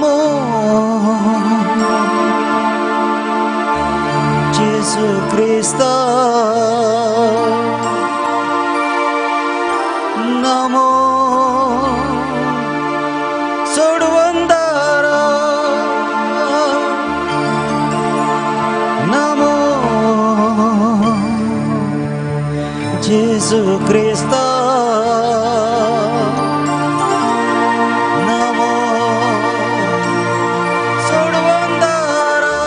Namo Gesù Cristo, Namo Sodvandara, Namo Gesù Cristo, Namo Sodvandara.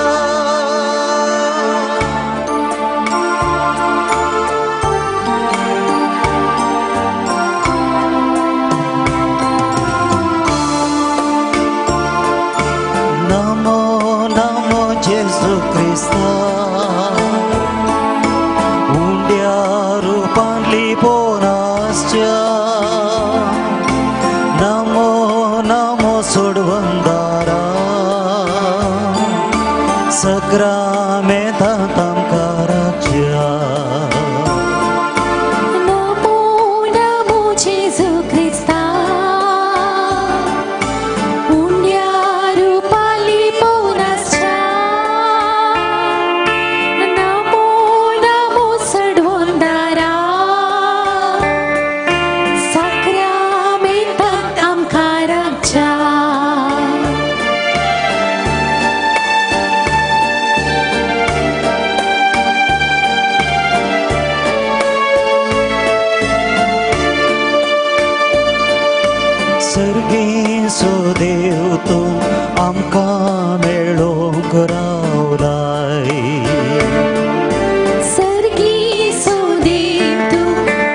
Namo Namo Gesù Cristo, उंड्या रूपान लिपोवन आसच्या, नमो नमो सोडवंदारा, सक्रामेंतांत आमकां राखच्या. नमो नमो जेजू क्रिस्ता, उंड्या रूपान लिपोवन आसच्या, नमो नमो सडवंदारा, साक्रामेंतांत आमकां राखच्या. सर्गीचो देव तूं आमकां मेळोवंक रावलाय, सर्गीचो देव तूं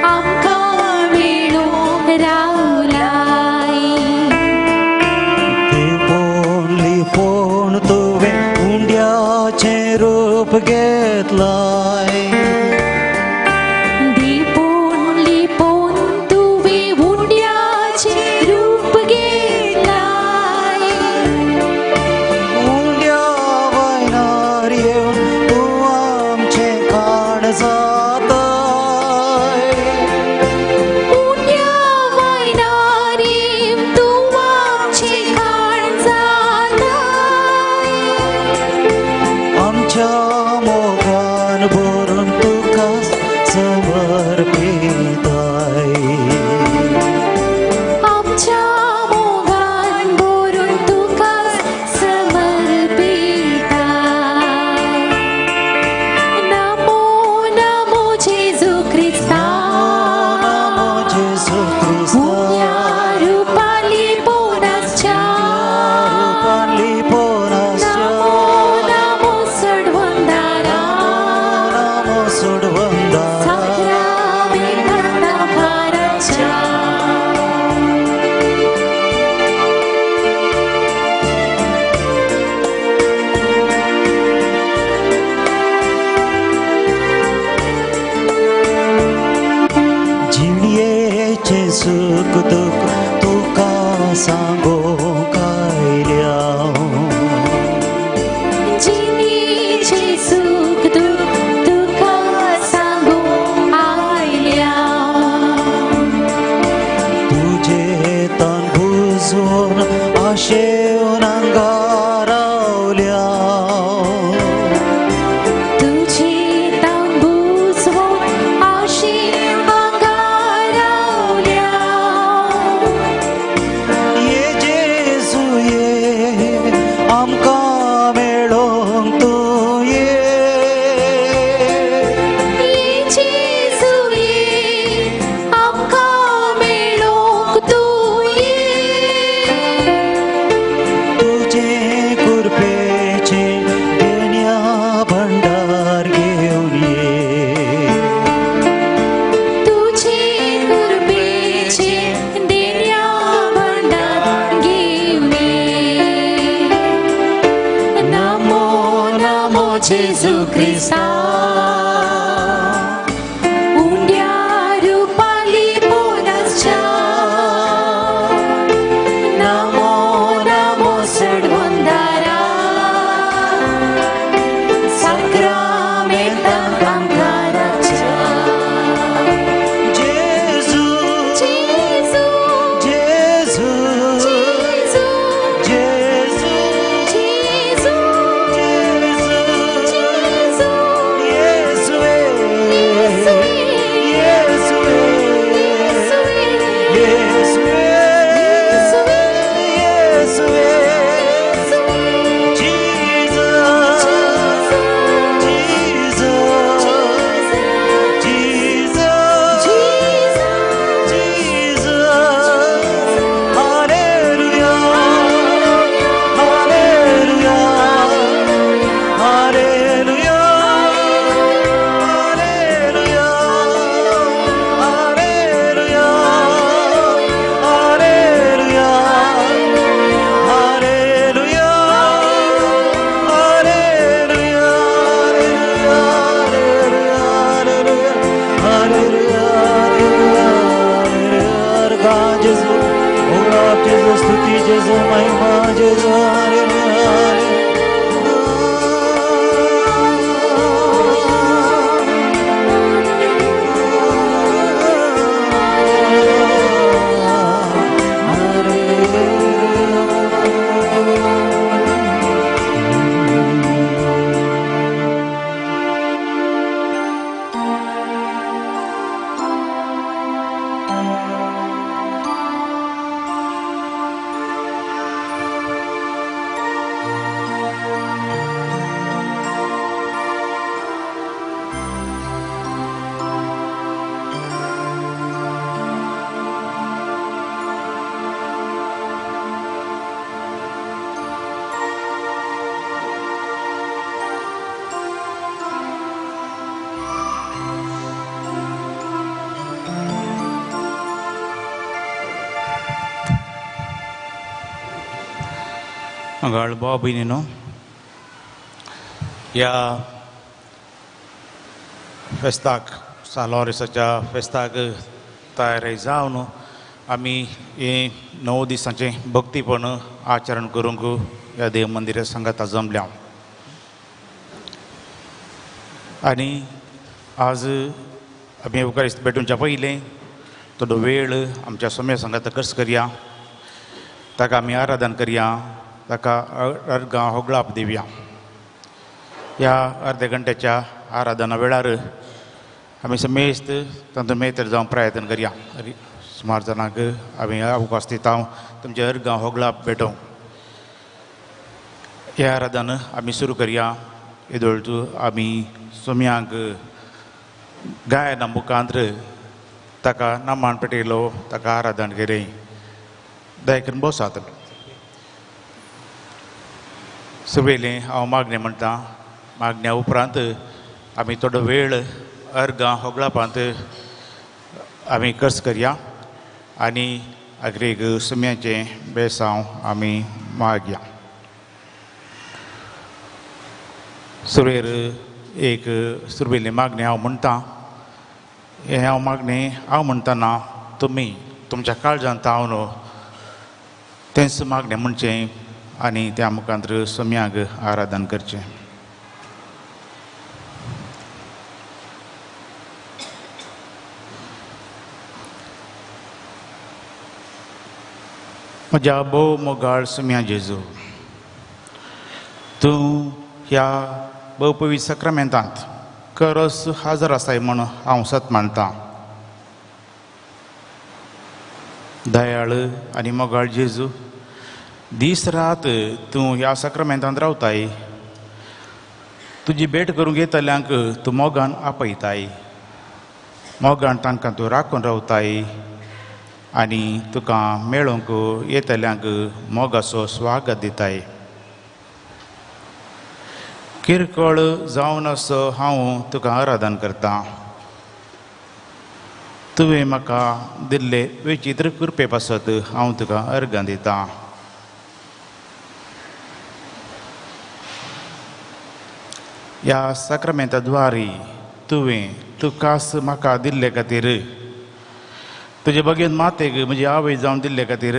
आमकां मेळोवंक रावलाय, देवोन लिपोवन तुवें उंड्याचें रूप घेतलाय, दिपोवन लिपोवन तुवें उंड्याचें रूप घेतलाय, उंड्या वयनार येवन तूं आमचें खाण जाताय, उंड्या वयनार येवन तूं आमचें खाण जाताय, आमच्या मोगान भरून तुका समर्पिताय, आमच्या मोगान भरून तुका समर्पिताय. नमो नमो जेजू क्रिस्ता, नमो जेजू क्रिस्ता, उंड्या रूपान लिपोवन आसच्या, रूपान लिपोवन आसच्या, नमो नमो सडवंदारा, नमो सोडवंदारा, साक्रामेंतांत आमकां राखच्या. जिणयेचें सूख दूख तुका सांगूंक आयल्या, जिणेचें सूख दूख तुका सांगूंक आयल्या, तुजें तन बुजोवन आशेवन हांगा रावल्या, तुजें तन बुजोवन आशेन हांगा रावल्या, ये जेजू ये आमकां मेळोवंक तूं ये, ये जेजू ये आमकां मेळोवंक तूं ये, तुजें कृपेचें देण्या भंडार घेवन ये, तुजें कृपेचें देण्या भंडार घेवन ये. नमो नमो जेजू क्रिस्ता, उंड्या रूपान लिपोवन आसच्या, नमो नमो सडवंदारा, साक्रामेंतांत आमकां राखच्या. जेजू जेजू जेजू जेजू जेजू मंगाळ भाव भयणीनो, ह्या फेस्ताक सालोरिसाच्या फेस्ताक तयारी जावन आमी हें 9 दिसांचें भक्तीपण आचरण करूंक ह्या देव मंदिरा सांगाता जमल्या. आनी आज आमी येवकारिस्त भेटूनच्या पयलें थोडो वेळ आमच्या सोम्या सांगाता खर्च करया, ताका आमी आराधन करया, ताका अर्गां होगळाप दिवया. ह्या अर्द्या घंट्याच्या आराधना वेळार आमी समेस्त तातूंत मेहतर जावन प्रयत्न करया. सुमार जाणांक आमी अवकाश दिता तुमचे अर्गां होगळाप भेटोवंक. हे आराधन आमी सुरू करया. येदोळ आमी सोम्यांक गायना मुखांत ताका नामान पेटयलो, ताका आराधन केलें. दया करून बसात. सुरवेलें हांव मागणें म्हणटा. मागण्या उपरांत आमी थोडो वेळ अर्गां होगळापांत आमी खर्च करया आनी आग्रेक सुम्याचें बेसांव आमी मागया. सुरवेर एक सुरवेलें मागणें हांव म्हणटा. हें हांव मागणें हांव म्हणटना तुमी तुमच्या काळजांत हांव तेंच मागणें म्हणचें आनी त्या मुखांत सोम्याक आराधन करचें. म्हज्या भोव मोगाळ सोम्या जेजू, तूं ह्या भोव पवित्र साक्रामेंतांत करस हाजर आसाय म्हूण हांव सत मानतां. दयाळ आनी मोगाळ जेजू, दीस रात तूं ह्या साक्रामेंतांत रावताय. तुजी भेट करूंक येतल्यांक तूं मोगान आपयताय, मोगान तांकां तूं राखून रावताय आनी तुका मेळोवंक येतल्यांक मोगाचो स्वागत दिताय. किरकोळ जावन असो हांव तुका आराधन करतां. तुवें म्हाका दिल्ले विचित्र कृपे पासत हांव तुका अर्गां दितां. ह्या साक्रामेंता द्वारी तुवें तुकास म्हाका दिल्ले खातीर, तुजे बगेन मातेक म्हजी आवय जावन दिल्ले खातीर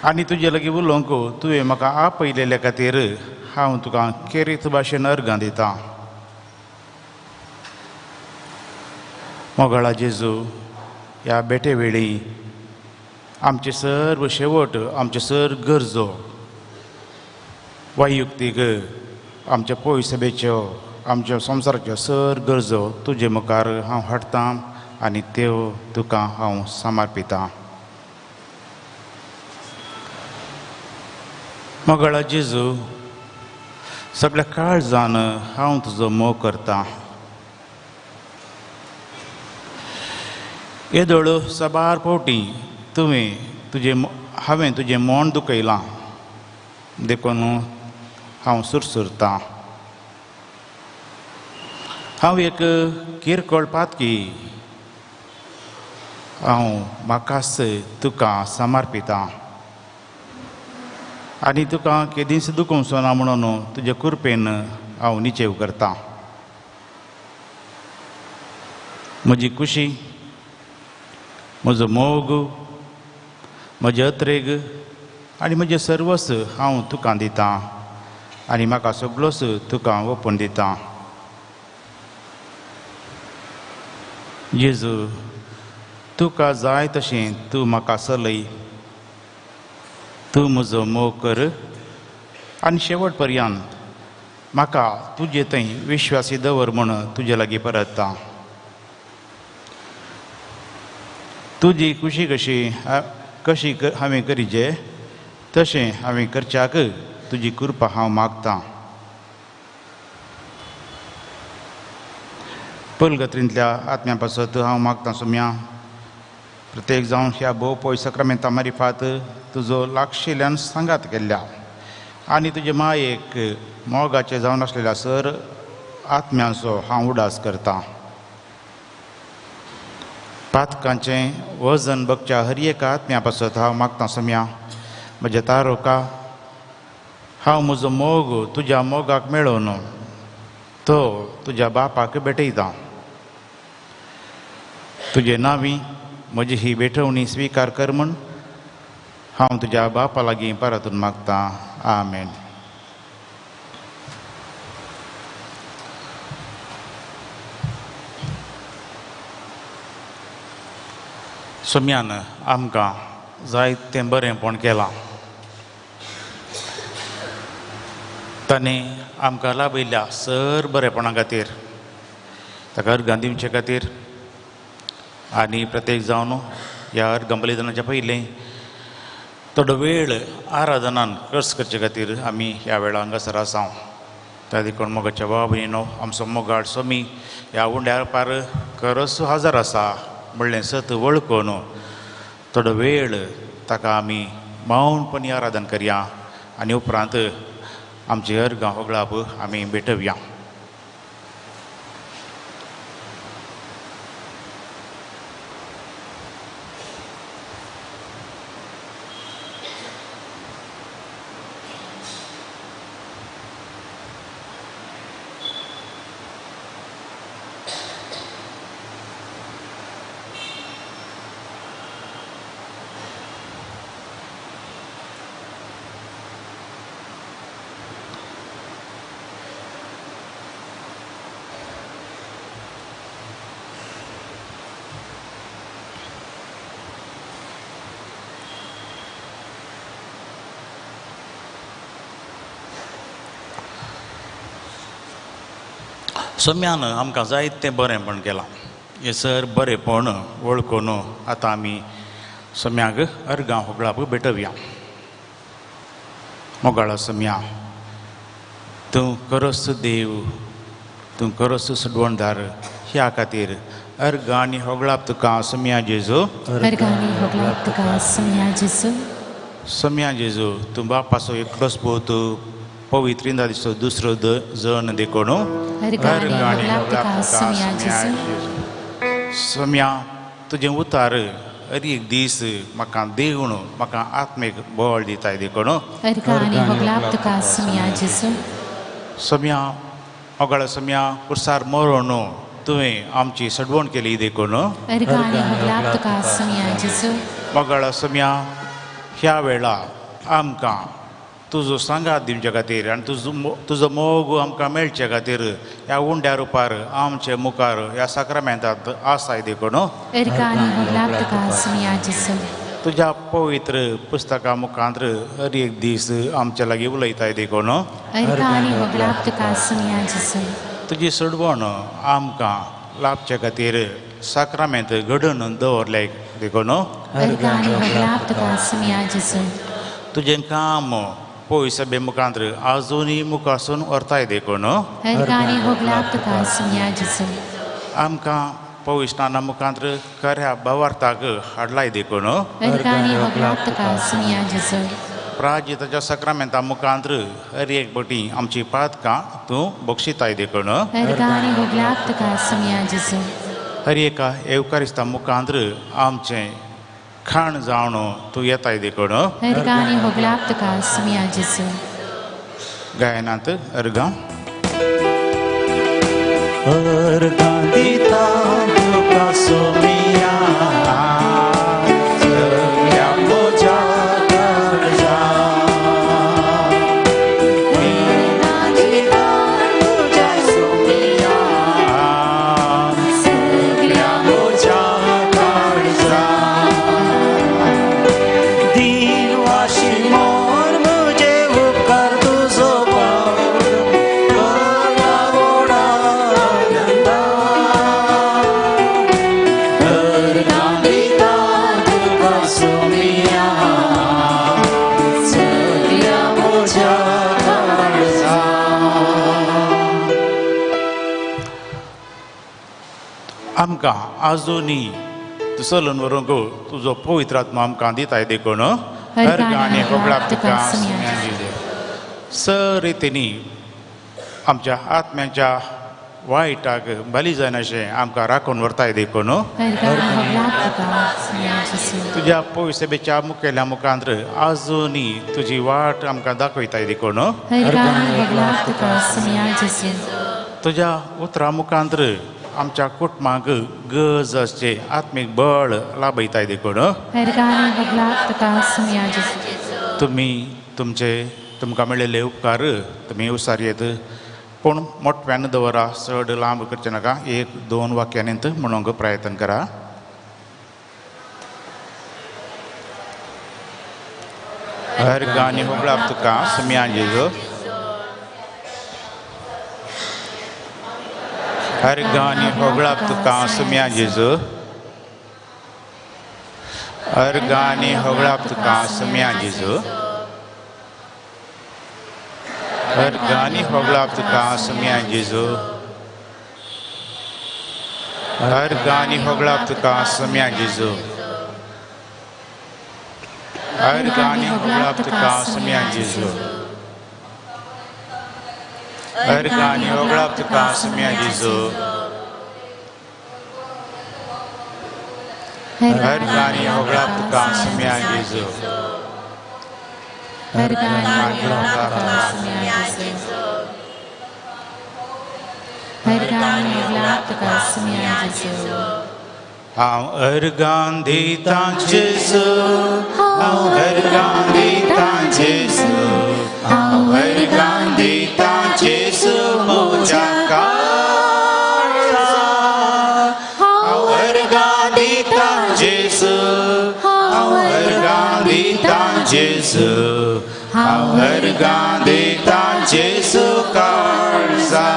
आनी तुजे लागीं उलोवंक तुवें म्हाका आपयलेले खातीर हांव तुका खेरीत भाशेन अर्गां दितां. मोगाळा जेजू, ह्या भेटे वेळी आमचे सर्व शेवट, आमचे सर्व गरजो वैयुक्तीक, आमच्या पयसभेच्यो, आमच्या संवसाराच्यो सर्व गरजो तुजे मुखार हांव हाडटां आनी त्यो तुका हांव समर्पितां. मोगाळा जेजू, सगळ्या काळजान हांव तुजो मोग करतां. येदोळ साबार फावटी तुवें तुजें हांवें तुजें मन दुखयलां, देखून हांव सुरसुरतां. हांव एक किरकोळ पातकी, हांव म्हाकाच तुका समर्पितां आनी तुका केदींच दुखोवचो ना म्हणून तुजे कृपेन हांव निचेव करतां. म्हजी खुशी, म्हजो मोग, म्हजें अत्रेग आनी म्हजें सर्वस्व हांव तुका दितां आनी म्हाका सगळोच तुका ओपून दितां. जेजू, तुका जाय तशें तूं म्हाका चलय. तूं म्हजो मोग कर आनी शेवट पर्यंत म्हाका तुजे थंय विश्वासी दवर म्हूण तुजे लागीं परतता. तुजी खुशी कशी कशी हांवें करीजे तशें हांवें करच्याक तुजी कृपा हांव मागतां. पलगत्रींतल्या आत्म्या पासत हांव मागतां सोम्या, प्रत्येक जावन ह्या भोव पय साक्रामेंता मारिफात तुजो लागशिल्ल्यान सांगात केल्ल्या आनी तुजे मायेक मोगाचे जावन आसलेल्या सर आत्म्यांचो हांव उडास करतां. पातकांचें वजन बगच्या हर एका आत्म्या पासत हांव मागतां सोम्या, म्हज्या तारोका हांव म्हजो मोग तुज्या मोगाक मेळोवन तो तुज्या बापाक भेटयता. तुजे नांवी म्हजी ही भेटवणी स्विकार कर म्हूण हांव तुज्या बापा लागीं परतून मागतां. आमेन. सोम्यान आमकां जायतें बरेंपण केलां. ताणें आमकां लाभयल्ल्या सर बरेपणा खातीर ताका अर्गां दिवचे खातीर आनी प्रत्येक जावन ह्या अर्गां बलिदानाच्या पयलें थोडो वेळ आराधनान खर्च करचे खातीर आमी ह्या वेळार हांगासर आसा. त्या देखून मोगाच्या बाबा भयणीनो, आमचो मोगाळ सोमी ह्या उंड्यार पार खरोच हजर आसा म्हणलें सत वळखून थोडो वेळ ताका आमी मौनपणी आराधन करया आनी उपरांत आमची अर्गां होगळाप आमी भेटोवया. सोम्यान आमकां जायतें बरेंपण केलां. हें सर बरेंपण वळखून आतां आमी सोम्याक अर्गां होगळाप भेटोवया. मोगाळा सोम्या, तूं खरोच देव, तूं खरोच सुडवणदार. ह्या खातीर अर्गां आनी होगळाप तुका सोम्या जेजू. अर्गां आनी होगळाप तुका सोम्या जेजू. सोम्या जेजू, तूं बापाचो एकलोच पूत, पवित्र इंदादिचो दुसरो जण देखून सोम्या तुजें उतार हर एक दीस म्हाका देवून म्हाका आत्मीक बळ दिताय देखून सोम्या मोगाळ सोम्या, कुर्सार मरोन तुवें आमची सडवण केली देखून मोगाळ सोम्या, ह्या वेळा आमकां तुजो सांगात दिवचे खातीर आनी तुजो मोग आमकां मेळचे खातीर ह्या उंड्या रुपार आमचे मुखार ह्या साक्रामेंतांत आसाय देखून तुज्या पवित्र पुस्तका मुखांत हर एक दीस आमचे लागीं उलयताय देखून तुजी सोडवण आमकां लाभचे खातीर साक्रामेंत घडून दवरले देखून तुजें काम पयस सभे मुखांत आजुनूय मुखासून व्हरताय देखून आमकां पवित्र स्नाना मुखांत खऱ्या भावार्थाक हाडलाय देखून प्राजिताच्या साक्रामेंता मुखांत हर एक बटी आमची पातकां तूं बक्षिताय देखून हर एका येवकारिस्ता मुखांत आमचें खाण जावन तूं येताय देखून गायनांत अर्गां अर्गां दिता तुका सोमिया, सगळ्या म्हज्या काळजा. अर्गां दिता तुज्या सोमिया, सगळ्या म्हज्या काळजा. दिनवाशी मोर म्हजे उपकार तुजो आमकां आजुनूय तूं चलून व्हरूंक तुजो पवित्र आत्मा आमकां दिताय देखून अर्गां होगळाप तुका सर रितींनी आमच्या आत्म्याच्या वायटाक बली जायनाशें आमकां राखून व्हरताय देखून तुज्या पवित्र मुखेल्या मुखांत आजुनी तुजी वाट आमकां दाखयताय देखून तुज्या उतरां मुखांत आमच्या कुटुंबाक गरज आसचें आत्मीक बळ लाभयताय देखून तुमी तुमचे तुमकां मेळिल्ले उपकार तुमी उसार येत पूण मोठ्यान दवरा, चड लांब करचें नाका, एक दोन वाक्यांनी म्हणूंक प्रयत्न करा. हर गाणी होगळाप तुका सुम्या जेजू, हर गाणी होगळाप तुका सुम्या जेजू, हर गाणी होगळाप तुका सुम्या जेजू, हर गाणी होगळाप तुका सुम्या जेजू, हर गाणी होगळाप तुका सुम्या जेजू, हर गाणी होगळाप तुका सुम्या जेजू, हर गाणी होगळाप तुका सुम्या जेजू, हर गाणी होगळाप तुका सुम्या जेजू, हर गाणी होगळाप तुका सुम्या जेजू, हर गाणी होगळाप तुका सुम्या जेजू. हांव अर्गां दितां जेजू, हांव अर्गां दितां जेजू, हांव अर्गां दितां जेजू म्हज्या काळजा, हांव अर्गां दितां जेजू, हांव अर्गां दितां जेजू, हांव अर्गां दितां जेजू काळजा.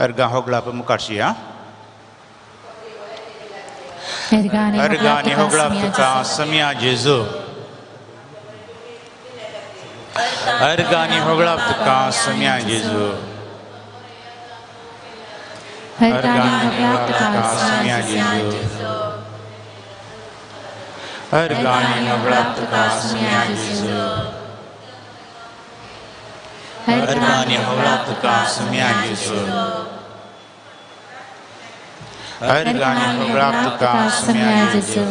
अर्गां होगळाप मुखारशी. अर्गानी होगळाप तुका समिया जेजू, अर्गानी होगळाप तुका समिया जेजू, अर्गानी होगळाप तुका समिया जेजू, अर्गानी होगळाप तुका समिया जेजू, अर्गानी होगळाप तुका समिया जेजू, अर्गानी होगळाप तुका सुम्या जेजू,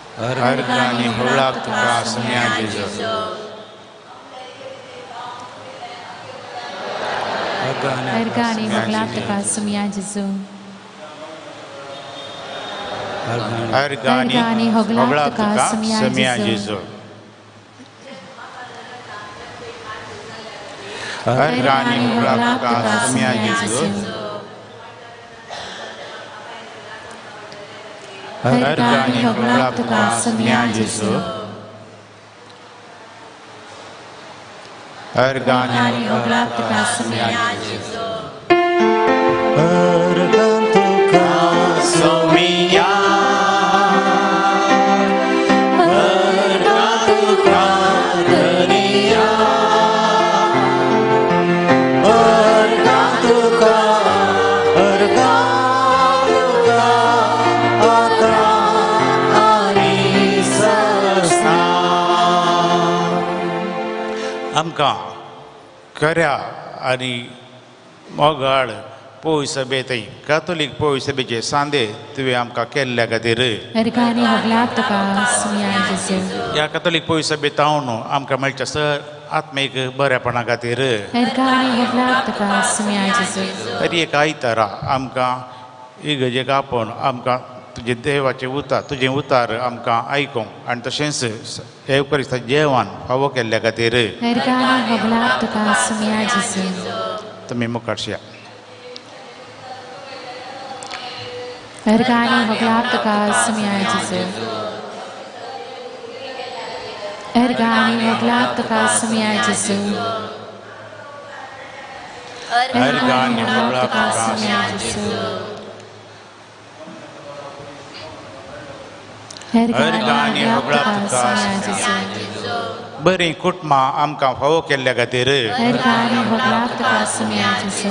अर्गानी होगळाप तुका सुम्या जेजू, अर्गानी होगळाप तुका सुम्या जेजू, अर्गानी होगळाप तुका सुम्या जेजू, अर्गानी होगळाप तुका सुम्या जेजू, अर्गानी होगळाप तुका सुम्या जेजू, अर्गानी होगळाप तुका सुम्या जेजू, अर्गां तुका सुम्या, अर्गां तुका धनिया, अर्गां तुका, अर्गां तुका आतां आनी सदां. आमकां खऱ्या आनी मोगाळ पोय सभेंतय कातोलीक पोय सभेचे सांदे तुवें आमकां केल्ल्या खातीर ह्या कातोलीक पोय सभेंत हांव आमकां मेळच्या सर आत्मीक बरेपणा खातीर तरी एक आयतारा आमकां इगर्जेक आपोवन आमकां तुजें देवाचें उतार तुजें उतार आमकां आयकूंक आनी तशेंच हे उपरिस्ता जेवण फावो केल्ल्या खातीर तुमी मुखारशा. अर्गानी होगळाप तुका सुम्या जेजू, अर्गानी होगळाप तुका सुम्या जेजू, अर्गानी होगळाप तुका सुम्या जेजू, अर्गानी होगळाप तुका सुम्या जेजू, बरीं कुटुंबां आमकां फावो केल्ल्या खातीर,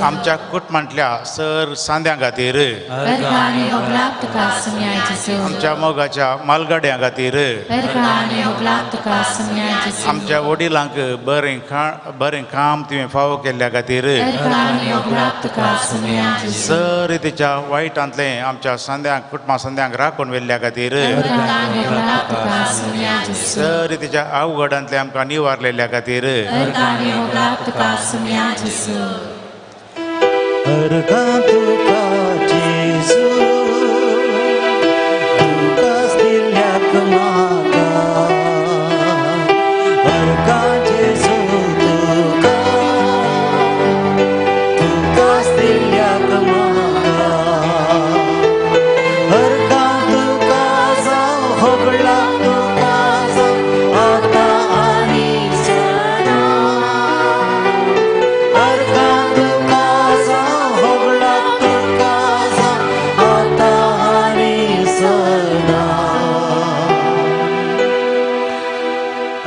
आमच्या कुटुंबांतल्या सर सांद्यां खातीर, आमच्या मोगाच्या मालगाड्यां खातीर, आमच्या वडिलांक बरें बरें काम तुवें फावो केल्ल्या खातीर, सर तिच्या वायटांतलें आमच्या सांद्यांक कुटुंबा सांद्यांक राखून व्हेल्ल्या खातीर, सर तिच्या अवघडांतलें आमकां निवारलेल्या खातीर. अर्गां तुका जेजू तुकाच दिल्याक म्हाका, अर्गां जेजू तुका तुकाच दिल्याक म्हाका, अर्गां तुका जावं होगळा तुका जावं आतां आनी सदां, अर्गां तुका जावं होगळा तुका जावं आतां आनी सदां.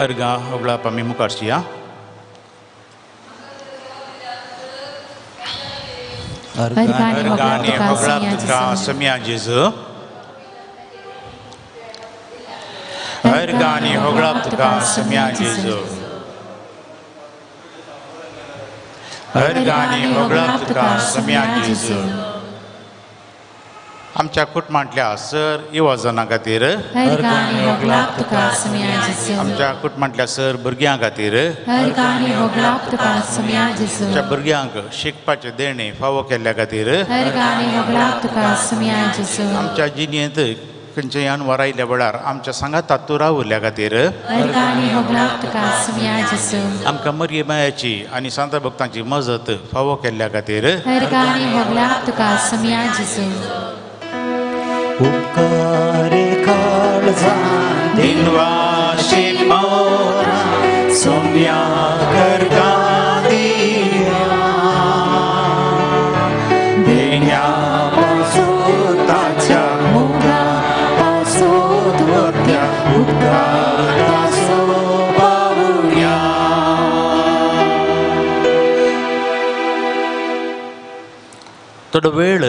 अर्गां होगळाप आमी मुखारची. अर्गांनी होगळाप तुका सम्या जेजू, अर्गांनी होगळाप तुका सम्या जेजू, अर्गांनी होगळाप तुका सम्या जेजू. आमच्या कुटुंबांतल्या सर युवाजनां खातीर, आमच्या कुटुंबांतल्या सर भुरग्यां खातीर, आमच्या भुरग्यांक शिकपाचें देणें फावो केल्ल्या खातीर, आमच्या जिणेंत खंयचेय अनवर आयिल्ल्या वेळार आमच्या सांगातांत तूं रावल्ल्या खातीर, आमकां मरये मायाची आनी सांता भक्तांची मजत फावो केल्ल्या खातीर, उपकारे काळजान दिनवाशी मोरा सोम्या करगा दिया, देण्या पासोताच्या मोगा पासोत वत्या उपकारासो पावुया. थोडो वेळ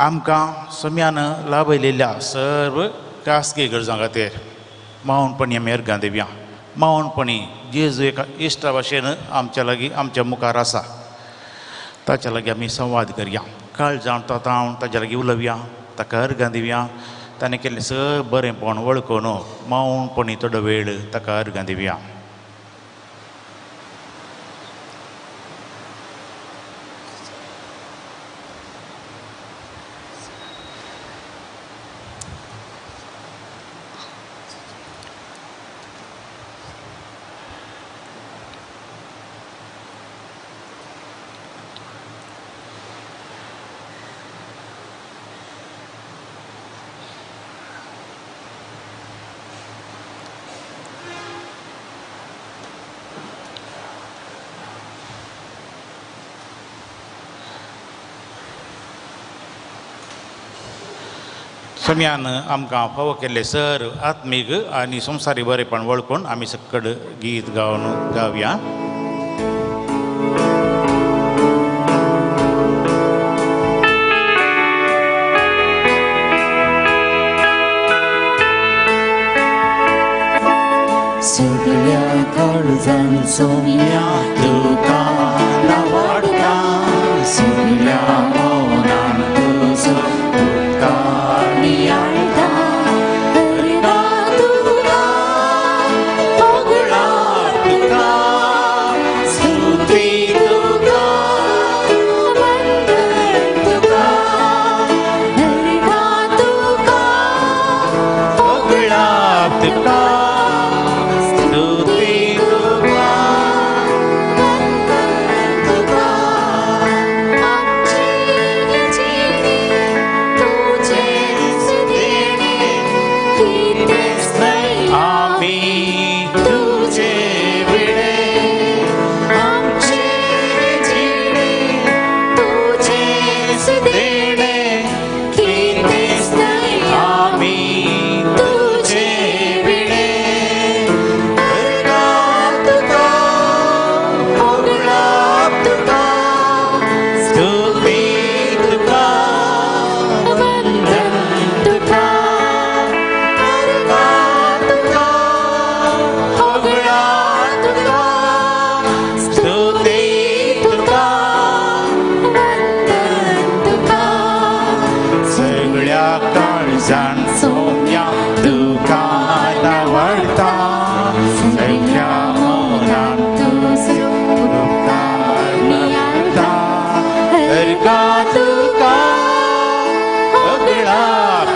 आमकां सम्यान लाभयलेल्या सर्व खासगी गरजां खातीर मावनपणी आमी अर्गां दिवया. मावनपणी जेजू एका इश्टा भाशेन आमच्या लागीं आमच्या मुखार आसा, ताच्या लागीं आमी संवाद करया, काळजान तातावन ताच्या लागीं उलोवया, ताका अर्गां दिवया, ताणें केल्लें सगळें बरेंपण वळखून मावनपणी थोडो वेळ ताका अर्गां दिवया. सम्यान आमकां फावो केल्ले सर आत्मीक आनी संवसारी बरेपण वळखून आमी सकड गीत गावन गावया. सगळ्या काळजान सोम्या तुका नावाडटा, सगळ्या मनान तुजो उपकार नियाळटा, अर्गां तुका होगळा तुका स्तुती तुका वंदन तुका, अर्गां तुका होगळा तुका स्तुती तुका वंदन तुका, आमची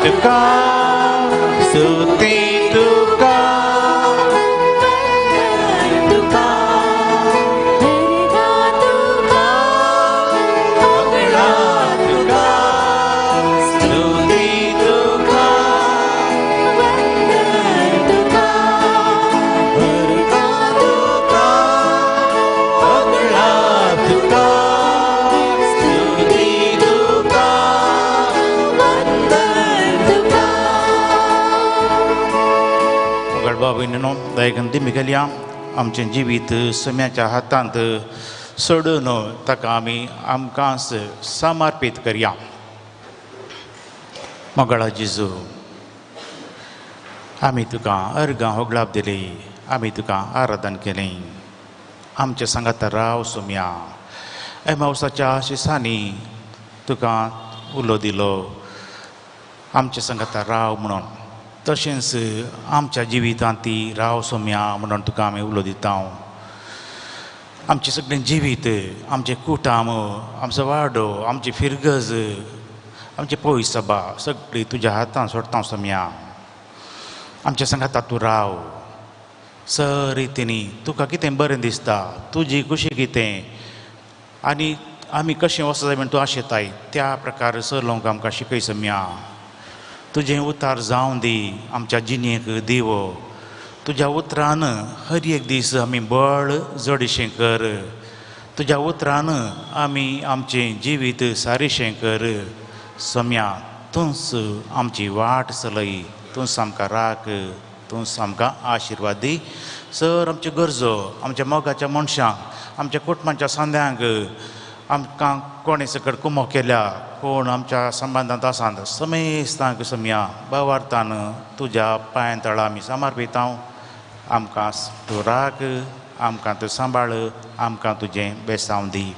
तुका, स्तुती तुका, तुका, अर्घा तुका, होगळा तुका, स्तुती तुका, वंदन तुका, अर्घा तुका, होगळा तुका, स्तुती तुका, वंदन तुका. बाबीनो दयगंती मिगल्या आमचें जिवीत सम्याच्या हातांत सोडून ताका आमी आमकांच समर्पीत करया. मोगाळा जेजू, आमी तुका अर्गां होगळाप दिली, आमी तुका आराधन केलें. आमच्या सांगाता राव सोम्या. एमावसाच्या शिसांनी तुका उलो दिलो आमच्या सांगाता राव म्हणून, तशेंच आमच्या जिवितांत ती राव सोम्या म्हणून तुका आमी उलो दिता. आमचें सगळें जिवीत, आमचें कुटाम, आमचो वाडो, आमची फिरगज, आमची पयस सभा सगळी तुज्या हातान सोडटा सोम्या. आमच्या सांगाता तूं राव सर रितींनी. तुका कितें बरें दिसता, तुजी खुशी कितें आनी आमी कशें वचत जाय म्हण तूं आशेताय त्या प्रकार चलोवंक आमकां शिकय सोम्या. तुजें उतार जावं दी आमच्या जिणेक दिवो. तुज्या उतरान हर एक दीस आमी बळ जडशें कर. तुज्या उतरान आमी आमचें जिवीत सारीशें कर सोम्या. तूंच आमची वाट चलय, तूंच आमकां राख, तूंच आमकां आशिर्वाद दी. सर आमच्यो गरजो, आमच्या मोगाच्या मनशांक, आमच्या कुटुंबाच्या सांद्यांक, आमकां कोणें सकट कुमो केल्या, कोण आमच्या संबंदांत आसात समेस्तांक सोम्या भावार्थान तुज्या पांयां तळा आमी समर्पितां. आमकां तूं राख, आमकां तूं सांबाळ, आमकां तुजें बेसांव दी.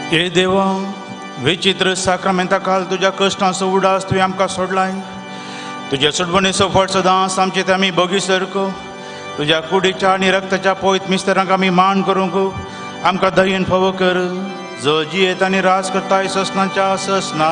हे देवा, विचित्र साक्रामेंता काल तुज्या कश्टांचो उडास तुवें आमकां सोडलाय. तुज्या सोडवणेचो फळ सदांच आमचे ते आमी बोगी सरको. तुज्या कुडीच्या आनी रक्ताच्या पवित्र मिस्तरांक आमी मान करूंक आमकां दयेन फावो कर, जो जियेत आनी राज करताय ससनाच्या ससना.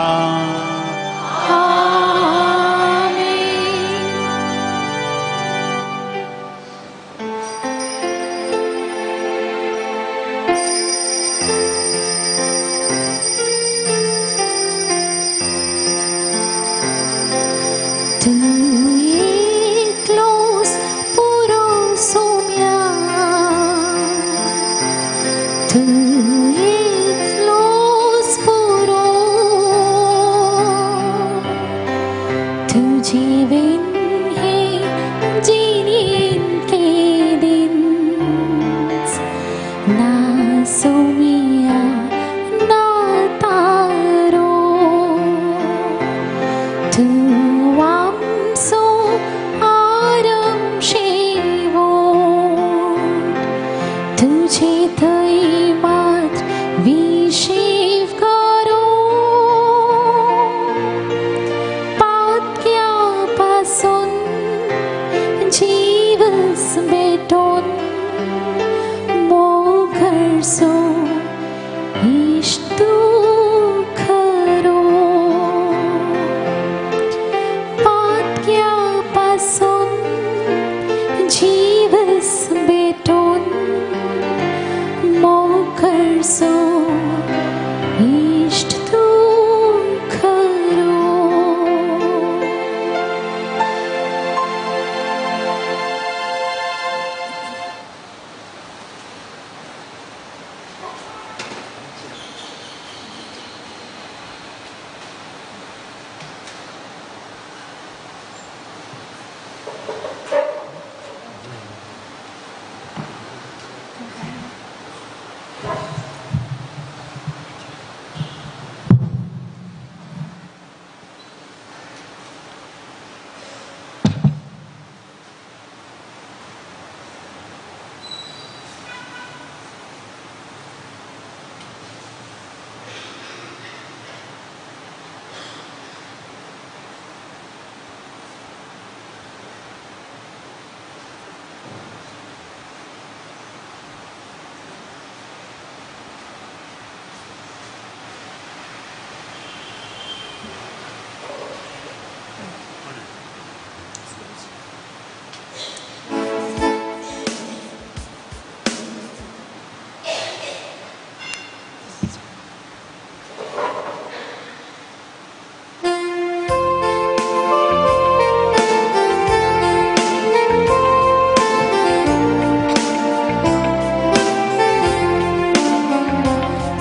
Two. भेटून मोगरसो इश्ट तूं खरो पातक्या पासून जीवस भेटून मोगरसो इश्ट तूं खरो.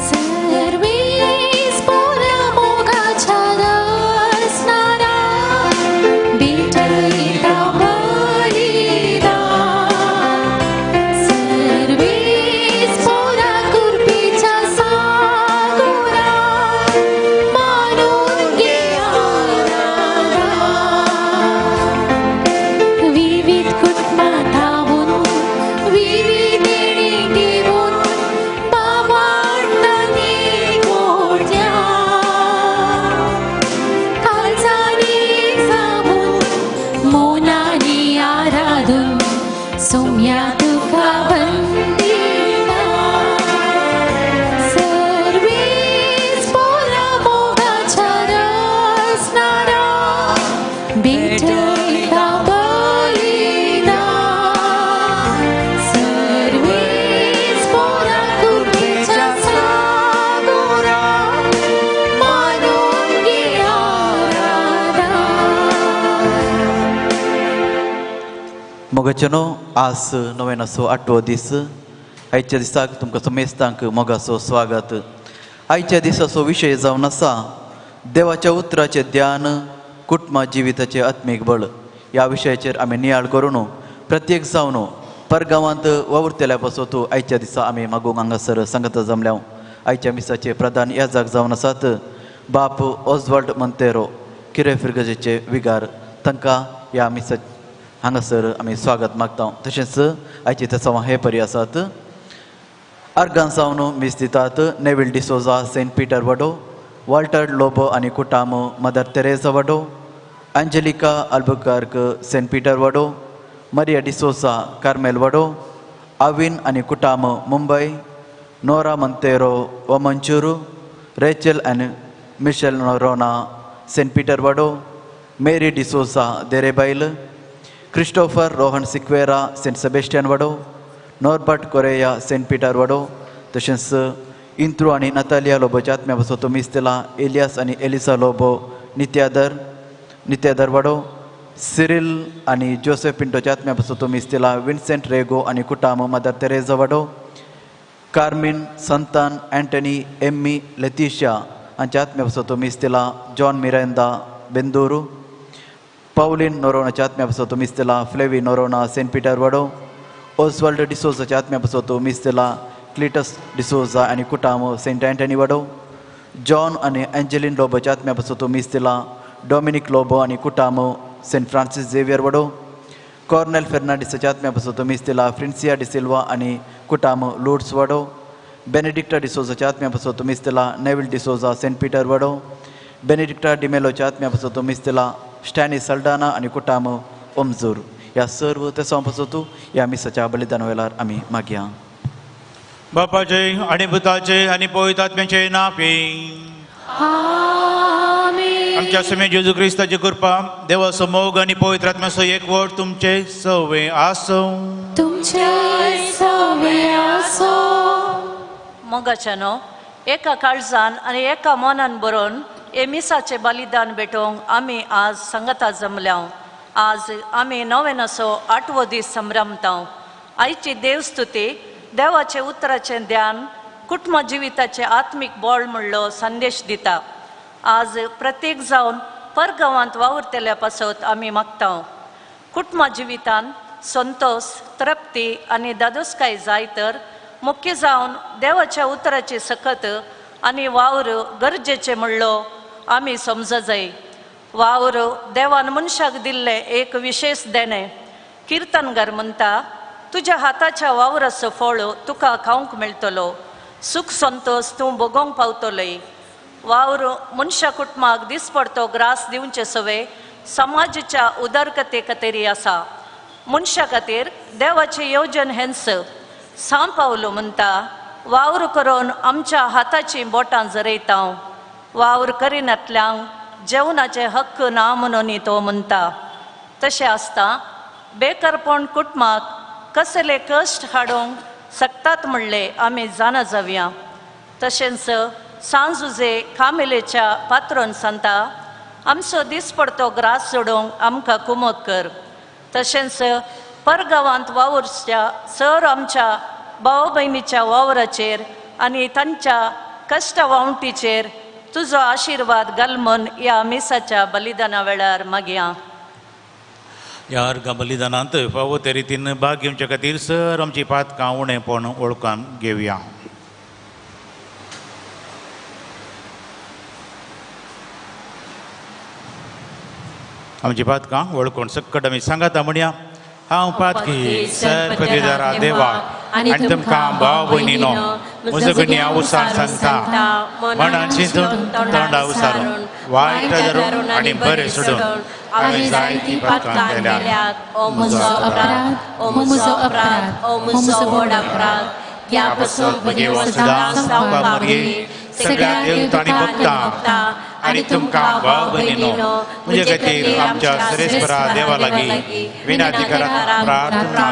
सर्वेस पोरा मोगाच्या रसनारा भेटयता बलिदान. सर्वेस पोरा कृपेच्या सागोरा मानून घे आराधन. विविध कुटुंबां धांवून विविध देणी घेवन बाबांनी कोट्या काळजांनी जावून मौनांनी आराधून सोम्या तुका वंदिता. सर्वेस पोरा मोगाच्या रसनारा भेटयता बलिदान. सर्वेस पोरा कृपेच्या सागोरा मानून घे आराधन. मोगाचेनो आज नव्यानाचो आठवो दीस. आयच्या दिसाक तुमकां समेस्तांक मोगाचो स्वागत. आयच्या दिसाचो विशय जावन आसा देवाच्या उतराचें ध्यान कुटुंबा जिविताचें आत्मीक बळ. ह्या विशयाचेर आमी नियाळ करून प्रत्येक जावन परगांवांत वावुरतल्या पासत आयच्या दिसा आमी मागूंक हांगासर सांगता जमल्या. आयच्या मिसाचे प्रधान याजक जावन आसात बाप ओजवाल्ड मंतेरो किरे फिरगजेचे विगार. तांकां ह्या मिसा हांगासर आमी स्वागत मागता. तशेंच आयची तसांव हे परी आसात. आर्गां जावन मीस दितात नेवील डिसोजा सेंट पीटर वडो, वॉल्टर लोबो आनी कुटाम Mother Teresa Vado, Angelica Albuquerque Saint Peter Vado, Maria D'Souza Carmel Vado, Avin आनी कुटाम मुंबय, नोरा मंतेरो वमंचूर, रेचल आनी Michelle Noronha Saint Peter Vado, Mary D'Souza Derebail, Christopher Rohan Sequeira Saint Sebastian Vado, Norbert Correia Saint Peter Vado. तशेंच इंत्रू आनी Natalia लोबोच्या आत्म्या पासत मीस दिला एलियास आनी Elisa Lobo नित्यादर वडो, Cyril आनी Joseph पिंटोच्या आत्म्या पासत मीस दिला विन्सेंट रेगो आनी कुटाम Mother Teresa Vado, Carmen Santan Antony Emmy Letitia हांच्या आत्म्या पासत मीस दिला जॉन मिरांदा बेंदुरू, पावलीन नोरोनाच्या आत्म्या पासत मीस दिला फ्लेवी नोरोना सेंट पीटर वडो, ओसवाल्ड डिसोजाच्या आत्म्या पासत मीस दिला क्लिटस डिसोजा आनी कुटाम सेंट अँटनी वडो, जॉन आनी एंजेलिन लोबोच्या आत्म्या पासत मीस दिला डॉमिनिक लोबो आनी कुटाम सेंट फ्रांसीस झेवियर वडो, कॉर्नेल फेर्नांडीसाच्या आत्म्या पासत मीस दिला फ्रिन्सिया डिसिल्वा आनी कुटाम लुड्स वडो, बेनेडिक्टा डिसोजाच्या आत्म्या पासत मीस दिला नेविल डिसोजा सेंट पीटर वडो, बेनेडिक्टा डिमेलोच्या आत्म्या पासत मीस दिला स्टॅनी सल्डाना आनी कुटाम ओमजूर. ह्या सर्व तेसांव पासत ह्या मिसाच्या बलिदान वेळार आमी मागया. बापाचे आनी पुताचे आनी पवित्र आत्म्याचे नांवे. आमच्या स्वामी जेजू क्रिस्ताची कृपा, देवाचो मोग आनी पवित्र आत्म्याचो एकवट तुमचे सवे आसूं. तुमचे सवे आसूं. मोगाच्यानो, एका काळजान आनी एका मनान बरोवन हे मिसाचें बलिदान भेटोवंक आमी आज सांगता जमल्या. आज आमी नवेनाचो आठवो दीस संभ्रमता. आयची देवस्तुती, देवाचे उतराचें ध्यान, कुटुंब जिविताचें आत्मीक बळ म्हणलो संदेश दिता. आज प्रत्येक जावन परगांवांत वावुरतल्या पासत आमी मागता. कुटुंब जिवितान संतोष, तृप्ती आनी दादोसकाय जाय तर मुख्य जावन देवाच्या उतराची सकत आनी वावर गरजेचें म्हणलो आमी समज जाय. वावर देवान मनशाक दिल्लें एक विशेष देणें. किर्तनगार म्हणटा, तुज्या हाताच्या वावराचो फळ तुका खावंक मेळटलो, सुख संतोष तूं भोगोवंक पावतलोय. वावर मनशा कुटुंबाक दिसपडतो ग्रास दिवचे सवे समाजाच्या उदरगते खातीर आसा. मनशा खातीर देवाची येवजण हेंच. सांव पावलो म्हणटा, वावर करून आमच्या हाताचीं बोटां जरयता, वावर करिनातल्यांक जेवणाचे हक्क ना म्हणून तो म्हणटा. तशें आसता बेकारपण कुटुंबाक कसले कश्ट हाडूंक शकतात म्हणले आमी जाणा जावया. तशेंच सांजुजे कामेलेच्या पात्रोन सांगता, आमचो दिसपडतो ग्रास सोडूंक आमकां कुमक कर. तशेंच परगांवांत वावुरच्या सर आमच्या भाव भयणीच्या वावराचेर आनी तांच्या कश्ट वावटीचेर तुजो आशिर्वाद घाल म्हूण ह्या मिसाच्या बलिदाना वेळार मागया. ह्या अर्घा बलिदानांत फावो ते रितीन भाग घेवचे खातीर सर आमची पातकां उणेपण वळखून घेवया. आमची पातकां वळखून सक्कट आमी सांगाता म्हणया, हांव पातकी सरपतिदारा देवा आनी तुमकां भाव भयणीनो म्हजो गुन्यांव उसार सांगता, मनान चिंतून तोंडा उसारून वायट धरून आनी बरें सोडून हांवें जायतीं पातकां केल्यात. ओ म्हजो अपराध, ओ म्हजो अपराध, ओ म्हजो व्हड अपराध. ह्या पासून म्हगे सदां सांगपा सगळ्या देवता आनी भक्तां आनी तुमकां भाव भयणीनो म्हजे खातीर आमच्या सरेस्परा देवा लागीं विनंती करात प्रार्थना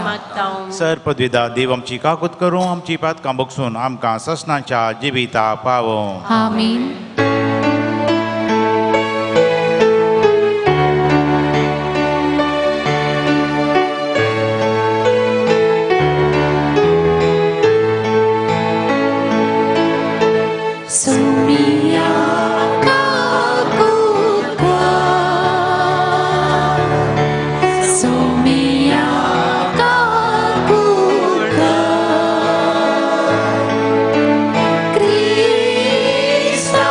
मागता. सर पदवीदा देव आमची काकूत करूं, आमची पातकां बगसून आमकां ससनाच्या जिविता पावों. आमीन. Cristo.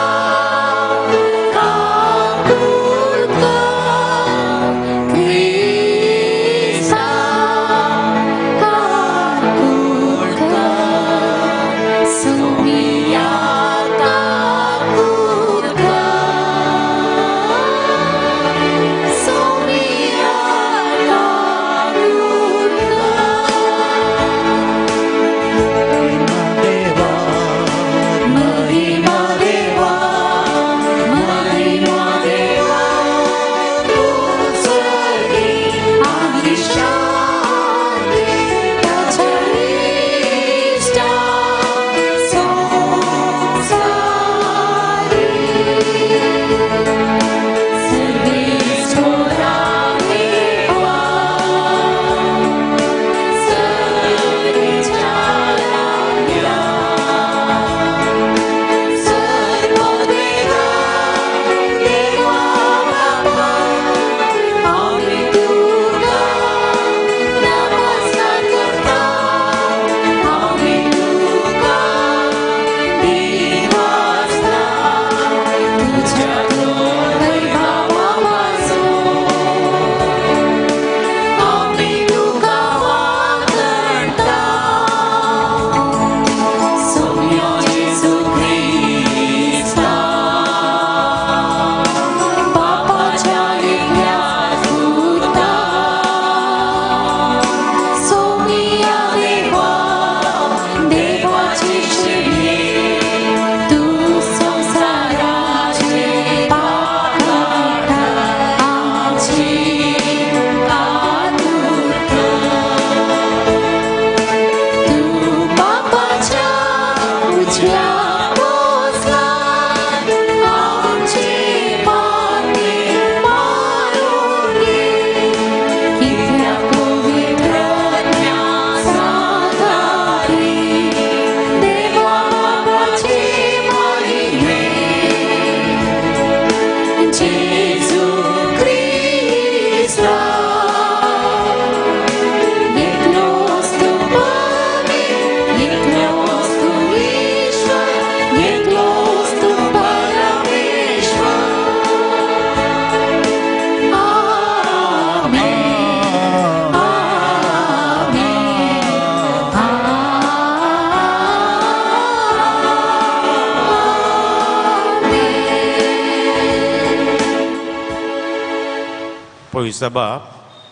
सभा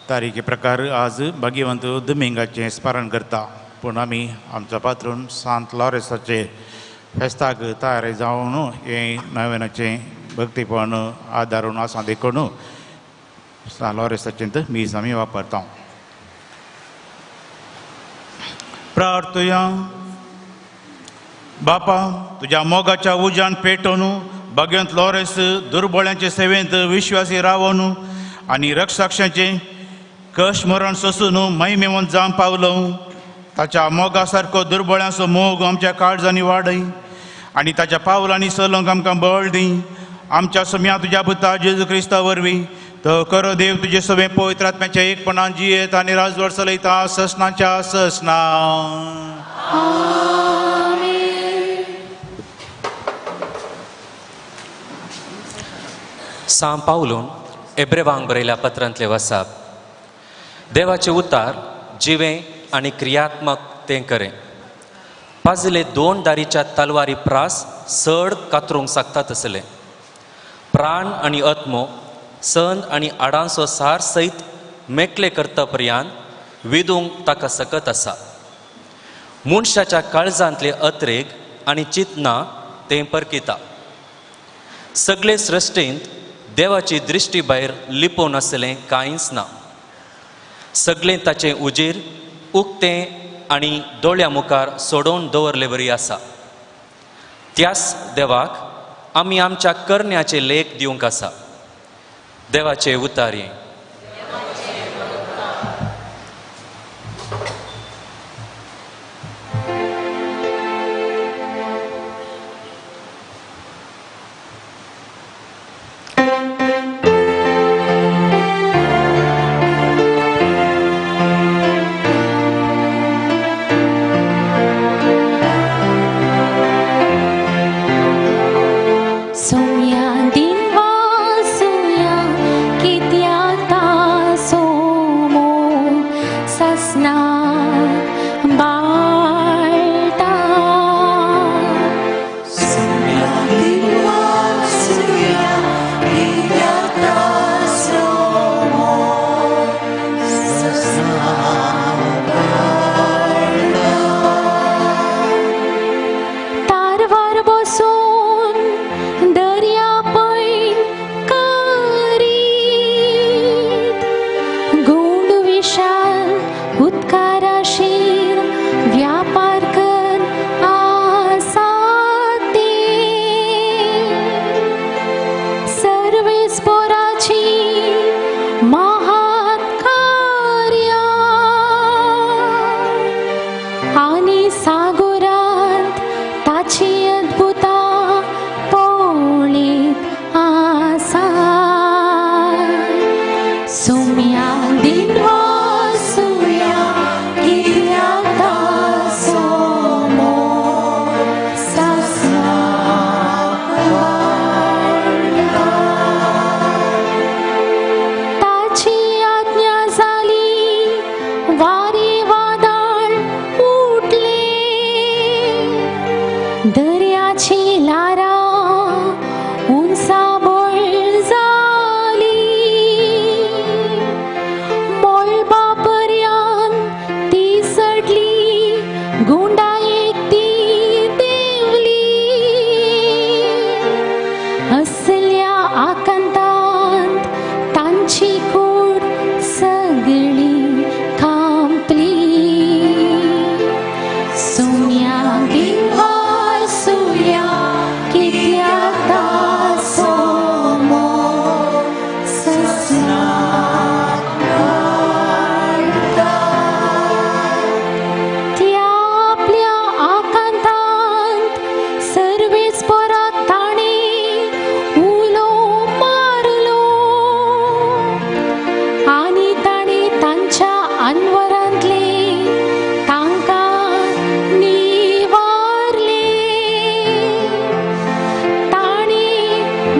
तारीखे प्रकार आज भाग्यवंत दुमिंगाचें स्मरण करता पूण आमी आमचो पात्रून सांत लॉरेसाचे फेस्ताक तयार जावन हें नवेनाचें भक्तीपण आदारून आसा देखून सांत लॉरेसाचें मीस आमी वापरता. प्रार्थया. बापा तुज्या मोगाच्या उज्यान पेटोवन भाग्यवंत लॉरेस दुर्बळ्यांचे सेवेंत विश्वासी रावन आनी रक्षाक्षांचें कश मरण सोसून महिमेवंत जावंक पावलो. ताच्या मोगा सारको दुर्बळ्यांचो मोग आमच्या काळजांनी वाडय आनी ताच्या पावलांनी चलोवंक आमकां बळ दी. आमच्या सम्या तुज्या पुता जेजू क्रिस्ता वरवीं तो करो देव तुजे सगळें पवित्र आत्म्याच्या एकपणान जियेत आनी राजवट चलयता ससनाच्या ससना. सां पावलून एब्रेवांक बरयल्या पत्रांतले वसाप देवाचे उतार जिवें आनी क्रियात्मक तें करें. पाजले दोन दारीच्या तलवारी प्रास चड कातरूंक शकता तसलें प्राण आनी आत्मो संद आनी आडांचो सार सयत मेकले करता पर्यंत विदूंक ताका सकत आसा. मनशाच्या काळजांतले अत्रेग आनी चिंतना तें परकिता. सगळे सृश्टींत देवाची दृश्टी भायर लिपोवन आसलें कांयच ना. सगळें ताचें उजीर उक्तें आनी दोळ्या मुखार सोडोवन दवरले बरी आसा. त्याच देवाक आमी आमच्या करण्याचे लेख दिवंक आसा. देवाचे उतारे.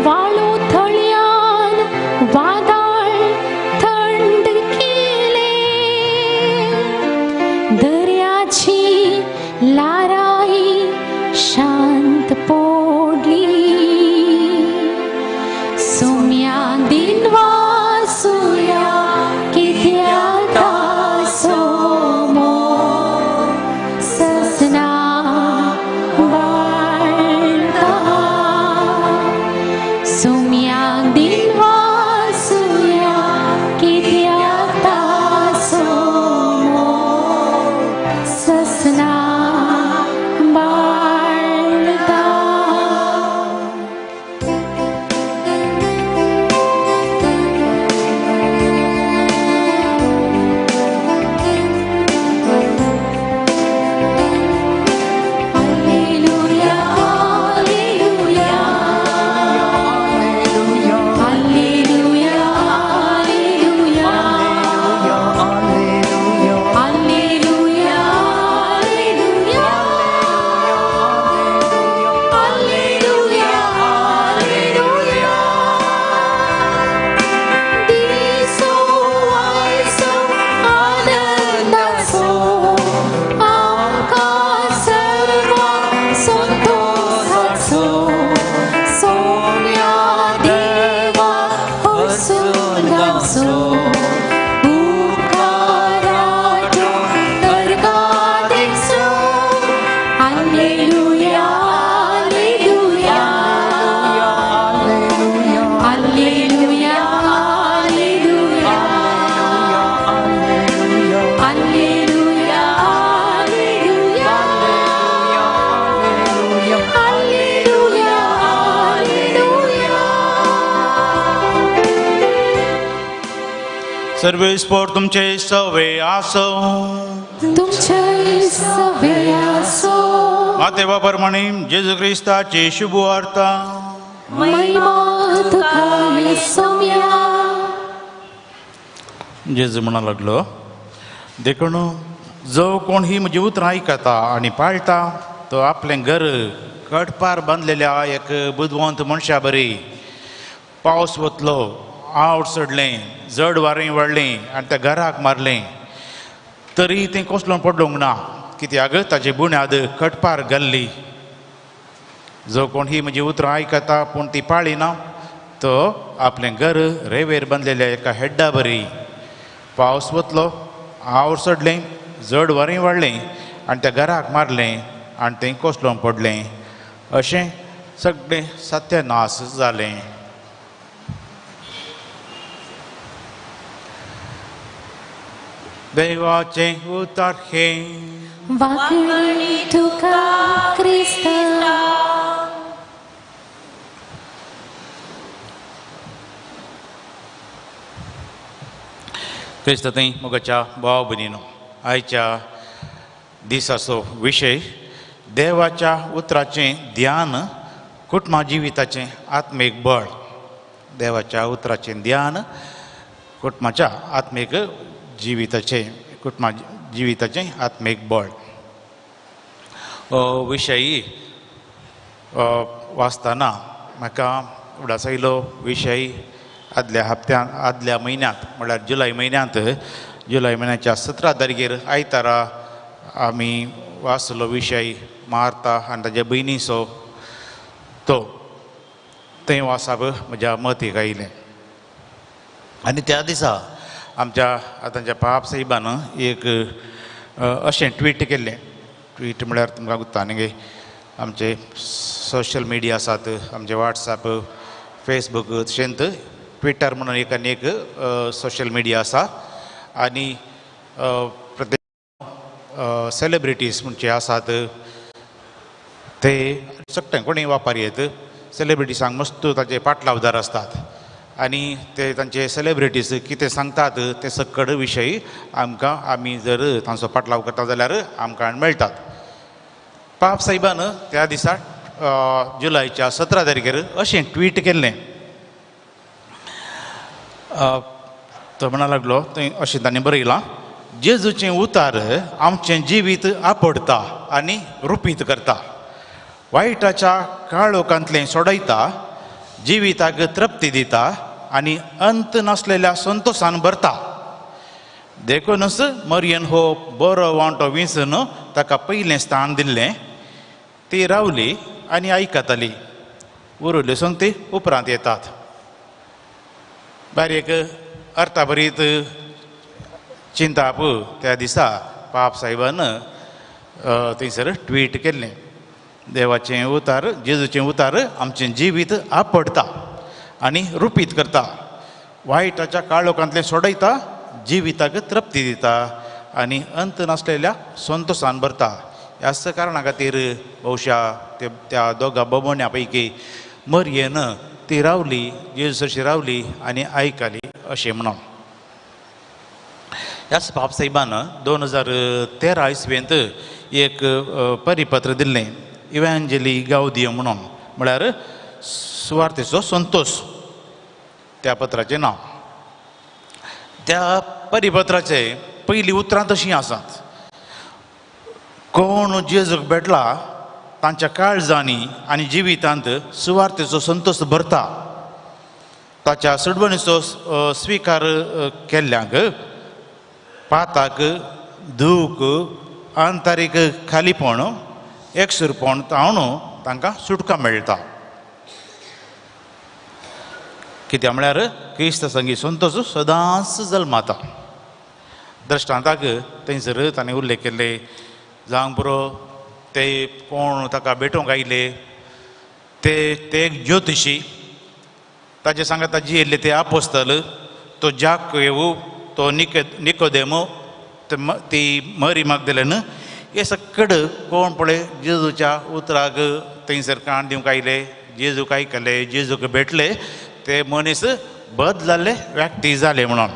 वाळू थळयान वादळ थंड सर्वेस्पोर तुमचे सवे आसो तुमचे सवे आसो. मातेवा प्रमाणे जेजू क्रिस्ताची शुभ वार्ता. महिमा तुका सोम्या. जेजू म्हणा लागलो, देखून जो कोण ही म्हजी उतरां आयकता आनी पाळटा तो आपलें घर कडपार बांदलेल्या एक बुदवंत मनशा बरी. पावस वतलो, आवट चडलें, जड वारें वाडलें आनी त्या घराक मारलें, तरी तें कोसलो पडलोंक ना, कित्याक ताची बुन्याद खटपार घाल्ली. जो कोण ही म्हजी उतरां आयकता पूण ती पाळिना तो आपलें घर रेवेर बांदलेल्या एका हेड्डा बरी. पावस वतलो, आवट चडलें, जड वारें वाडलें आनी त्या घराक मारलें आनी तें कोसलो पडलें. अशें सगळें सत्यानाश जालें. देवाचें उतर हें. वाकणी तुका क्रिस्ता. क्रिस्त थंय मोगाच्या भाव भयणीनो, आयच्या दिसाचो विशय देवाच्या उतराचें ध्यान कुटुंबा जिविताचें आत्मीक बळ. देवाच्या उतराचें ध्यान कुटुंबाच्या आत्मीक जिविताचें कुटुंबा जिविताचें आत्मीक बळ हो विशय वाचतना म्हाका उडास आयलो. विशय आदल्या हप्त्यांत, आदल्या म्हयन्यांत म्हळ्यार जुलय म्हयन्यांत, जुलय म्हयन्याच्या 17 तारखेर आयतारा आमी वाचलो विशय मार्ता आनी ताज्या भयणीचो. तो थंय वाचप म्हज्या मतीक आयलें आनी त्या दिसा आमच्या आतांच्या पाप साहेबान एक अशें ट्वीट केल्लें. ट्वीट म्हळ्यार तुमकां गुत्ता न्ही, आमचे सोशल मिडिया आसात, आमचे वॉट्सएप, फेसबूक, तशेंच ट्विटर म्हणून एक आनी एक सोशल मिडिया आसा. आनी प्रत्येक सेलिब्रिटीज म्हणजे आसात ते सगळें कोणीय वापर येत सेलिब्रिटीजांक मस्त ताचे पाटलावदार आसतात आनी ते तांचे सेलिब्रिटीज कितें सांगतात ते सकड विशय आमकां, आमी जर तांचो पाटलाव करता जाल्यार आमकां मेळटात. पाप साहेबान त्या दिसा जुलयच्या 17 तारखेर अशें ट्वीट केल्लें. तो म्हणा लागलो, थंय अशें ताणें बरयलां, जेजूचें उतार आमचें जिवीत आपडता आनी रुपीत करता, वायटाच्या काळोखांतलें सोडयता, जिविताक तृप्ती दिता आनी अंत नासलेल्या संतोशान भरता. देखूनच मरियन हो बरो वांटो विंचून ताका पयलें स्थान दिल्लें. ती रावली आनी आयकताली, उरल्यो संगती उपरांत येतात. बारीक अर्थाभरीत चिंताप त्या दिसा पाप साहेबान थंयसर ट्वीट केल्लें. देवाचें उतार, जेजूचें उतार आमचें जिवीत आपडता आनी रुपीत करता, वायटाच्या काळोखांतलें सोडयता, जिविताक तृप्ती दिता आनी अंत नासलेल्या संतोशान भरता. ह्याच कारणा खातीर बहुशा त्या दोगा बमण्या पैकी मरयेन ती रावली, जेजू सरशी रावली आनी आयकली अशें म्हणून. ह्याच बाप साहेबान 2013 इसवेंत एक परिपत्र दिल्लें, इव्हँजेली गावदियो म्हणून, म्हळ्यार सुवार्थेचो संतोष त्या पत्राचें नांव. त्या परिपत्राचे पयलीं उतरां तशीं आसात, कोण जेजूक भेटला तांच्या काळजांनी आनी जिवितांत सुवार्थेचो संतोष भरता, ताच्या सुडवणीचो स्विकार केल्ल्यांक पाताक, दूख, आंतरीक खालीपण, एकसुरपण तावन तांकां सुटका मेळटा. कित्याक म्हळ्यार क्रिस्त संगी संतोष सदांच जल्माता. दृश्टांताक थंयसर ताणें उल्लेख केल्ले, जावंक पुरो ते कोण ताका भेटोवंक आयले ते ते एक ज्योतिशी, ताजे सांगाता जियेल्ले ते आपोस्तल, तो जाक येवू, तो निकोदेमो, ती मरी मागदलेन, हे सकड कोण पळय जेजूच्या उतराक थंयसर कान दिवंक आयले, जेजूक आयकले, जेजूक भेटले, ते मनीस बदलले व्यक्ती जाले म्हणून.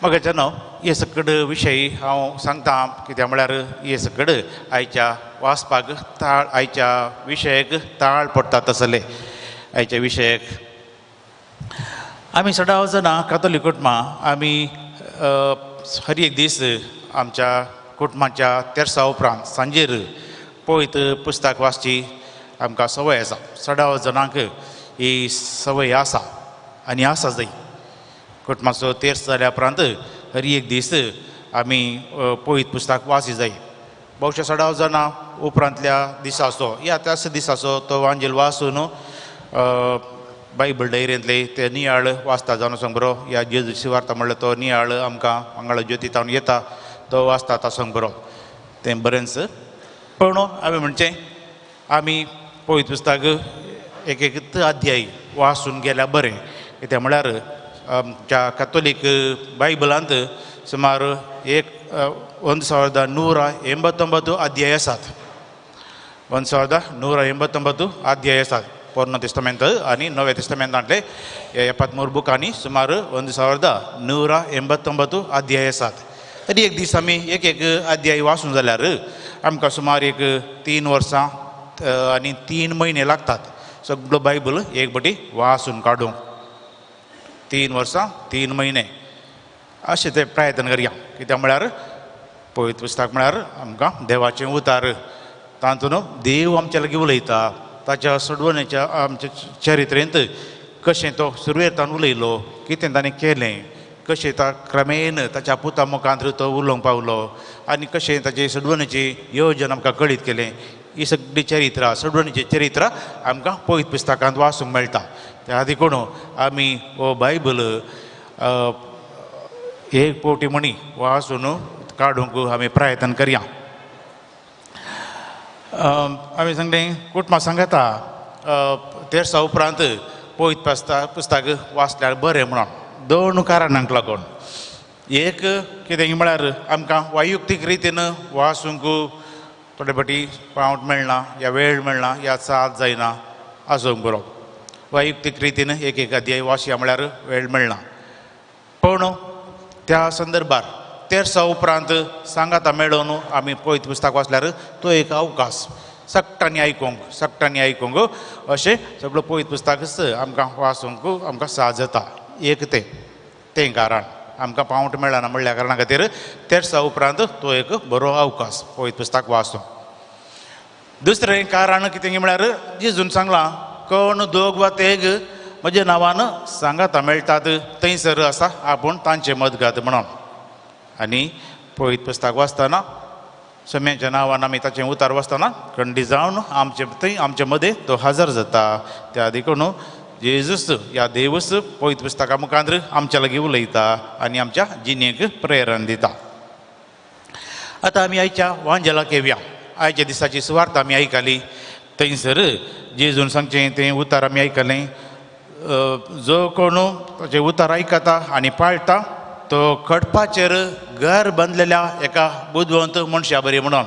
मगाच्या न्हू हे सकड विशय हांव सांगता कित्याक म्हळ्यार हे सकड आयच्या वाचपाक ताळ आयच्या विशयाक ताळ पडटा तसले आयच्या विशयाक. आमी सदां जाणां कातोलीक कुटुंबां आमी हर एक दीस आमच्या कुटुंबाच्या तेर्सा उपरांत सांजेर पवित्र पुस्तक वाचची आमकां संवय आसा. सदां जाणांक ही संवय आसा आनी आसा जाय. कुटुंबाचो तेर्स जाल्या उपरांत हर एक दीस आमी पवित्र पुस्तक वाची जाय. भोवशा सदां जाणां उपरांतल्या दिसाचो या त्याच दिसाचो तो वांजेल वाचून बायबल डायरेंतले ते नियाळ वाचता जावन आसूंक बरो, या जेजूची वार्ता म्हणल्यार तो नियाळ आमकां मंगळ ज्योती तावन येता तो वाचता आसूंक बरो, तें बरेंच. पूण आमी म्हणचें आमी पवित्र पुस्तक एक एक अध्याय वाचून गेल्यार बरें, कित्याक म्हळ्यार आमच्या कॅथोलीक बायबलांत सुमार 1189 अध्याय आसात. 1189 अध्याय आसात पोरनो तेस्तामेंत आनी नव्या तेस्तामेंतांतले 73 बुकांनी सुमार 1189 अध्याय आसात. तरी एक दीस आमी एक एक अध्याय वाचून जाल्यार आमकां सुमार एक 3 वर्सां आनी 3 म्हयने लागतात सगळो बायबल एक बटी वाचून काडूंक. 3 वर्सां 3 म्हयने अशें ते प्रयत्न करया, कित्याक म्हळ्यार पवित्र पुस्तक म्हळ्यार आमकां देवाचें उतार, तातूंत देव आमच्या लागीं उलयता, ताच्या सोडवणेच्या आमच्या चरित्रेंत कशें तो सुरवेतान उलयलो, कितें ताणें केलें, कशें क्रमेन ताच्या पुता मुखांत तो उलोवंक पावलो आनी कशें ताचे सोडवणेची योजन आमकां कळीत केलें. ही सगळी चरित्रां सोडवणेची चरित्रां आमकां पवित्र पुस्तकांत वाचूंक मेळटा. त्या देखून आमी हो बायबल एक पोटी म्हणी वाचून काडूंक आमी प्रयत्न करया. आमी सांगलें कुटुंबा सांगता तेर्सा उपरांत पवित्र पुस्तक वाचल्यार बरें म्हणून 2 कारणांक लागून. एक कितें म्हळ्यार आमकां वैयक्तीक रितीन वाचूंक थोडे फावटी पावट मेळना या वेळ मेळना या साथ जायना आसूंक बरो, वैयक्तीक रितीन एक एक अध्याय वाचया म्हळ्यार वेळ मेळना. पूण त्या संदर्भार तेर्सा उपरांत सांगाता मेळोवन आमी पवित्र पुस्तक वाचल्यार तो एक अवकाश सगटांनी आयकूंक सगटांनी आयकूंक अशें सगळो पवित्र पुस्तकच आमकां वाचूंक आमकां साथ जाता. एक तें तें कारण आमकां पावट मेळना म्हणल्या कारणा खातीर तेर्सा उपरांत तो एक बरो अवकाश पवित्र पुस्तक वाचूंक. दुसरें कारण कितें म्हळ्यार जेजून सांगलां कोण दोग वा तेग म्हज्या नांवान सांगाता मेळटात थंयसर आसा आपूण तांचें मदगात म्हणून. आनी पवित्र पुस्तक वाचतना सम्याच्या नांवान आमी ताचें उतार वाचतना खंडी जावन आमचे थंय आमचे मदें तो हजर जाता. त्या देखून जेजूस ह्या देवूस पवित्र पुस्तका मुखार आमच्या लागीं उलयता आनी आमच्या जिणेक प्रेरण दिता. आतां आमी आयच्या वांजेलाक येवया. आयच्या दिसाची सुवार्थ आमी आयकली, थंयसर जेजून सांगचें तें उतार आमी आयकलें. जो कोण ताचें उतार आयकता आनी पाळटा तो खडपाचेर घर बांदलेल्या एका बुदवंत मनशा बरी म्हणून.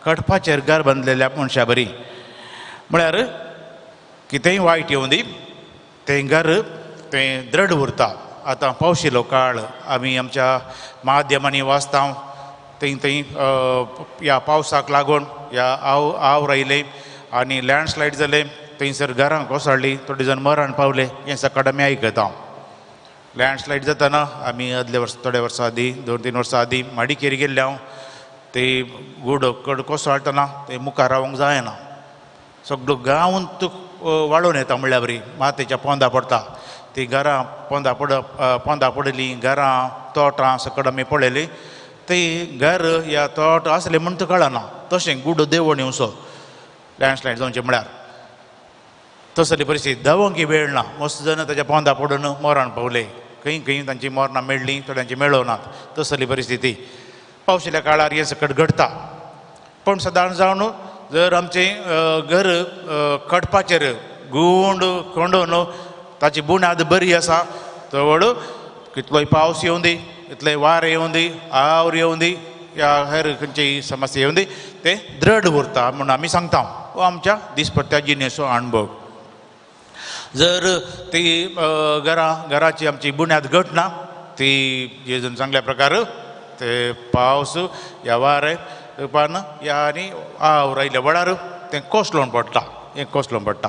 खडपाचेर घर बांदलेल्या मनशा बरी म्हळ्यार कितेंय वायट येवं दी तें घर तें दृढ उरता. आतां पावशिलो काळ आमी आमच्या माध्यमांनी वाचता थंय थंय ह्या पावसाक लागून ह्या आव आवर आयले आनी लँडस्लायड जालें, थंयसर घरां कोसळ्ळीं, थोडे जाण मरण पावले, हें सकाळ आमी आयकता. लँडस्लायड जाताना आमी आदले वर्स थोड्या वर्सां आदीं 2-3 वर्सां आदीं माडिकेरी गेल्ले हांव, ते गुडो कड कोसळटना ते मुखार रावंक जायना, सगळो गांवांत वाळोवन येता म्हणल्यार बरी मातयेच्या पोंदा पडटा. ती घरां पोंदा पड पोंदा पडलीं घरां तोटां सकड आमी पळयलीं, ती घर ह्या तोट आसलें म्हूण तो कळना, तशें गुडो देंवोन येवचो लँडस्लायड जावचें म्हळ्यार तसली परिस्थिती. धांवंक वेळ ना, मस्त जाण ताच्या पोंदा पडून मरण पावले, खंय खंय तांची मरणां मेळ्ळीं, थोड्यांची मेळोनात, तसली परिस्थिती. पावशिल्या काळार हें सकट घडटा. पूण सदांच जावन जर आमचें घर खडपाचेर गुंड खंडोवन ताची बुन्याद बरी आसा तवळ कितलोय पावस येवं दी, कितलेय वारें येवं दी, our येवं दी या हेर खंयचीय समस्या येवं दी, तें दृढ उरता म्हूण आमी सांगता. हो आमच्या दिसपट्ट्या जिणेचो अणभव. जर ती घरां घराची आमची बुन्याद घट ना ती जेजून चांगल्या प्रकार ते पावस ह्या वारें पान ह्या आनी आवर आयल्या वेळार तें कोसळून पडटा, हें कोसळून पडटा.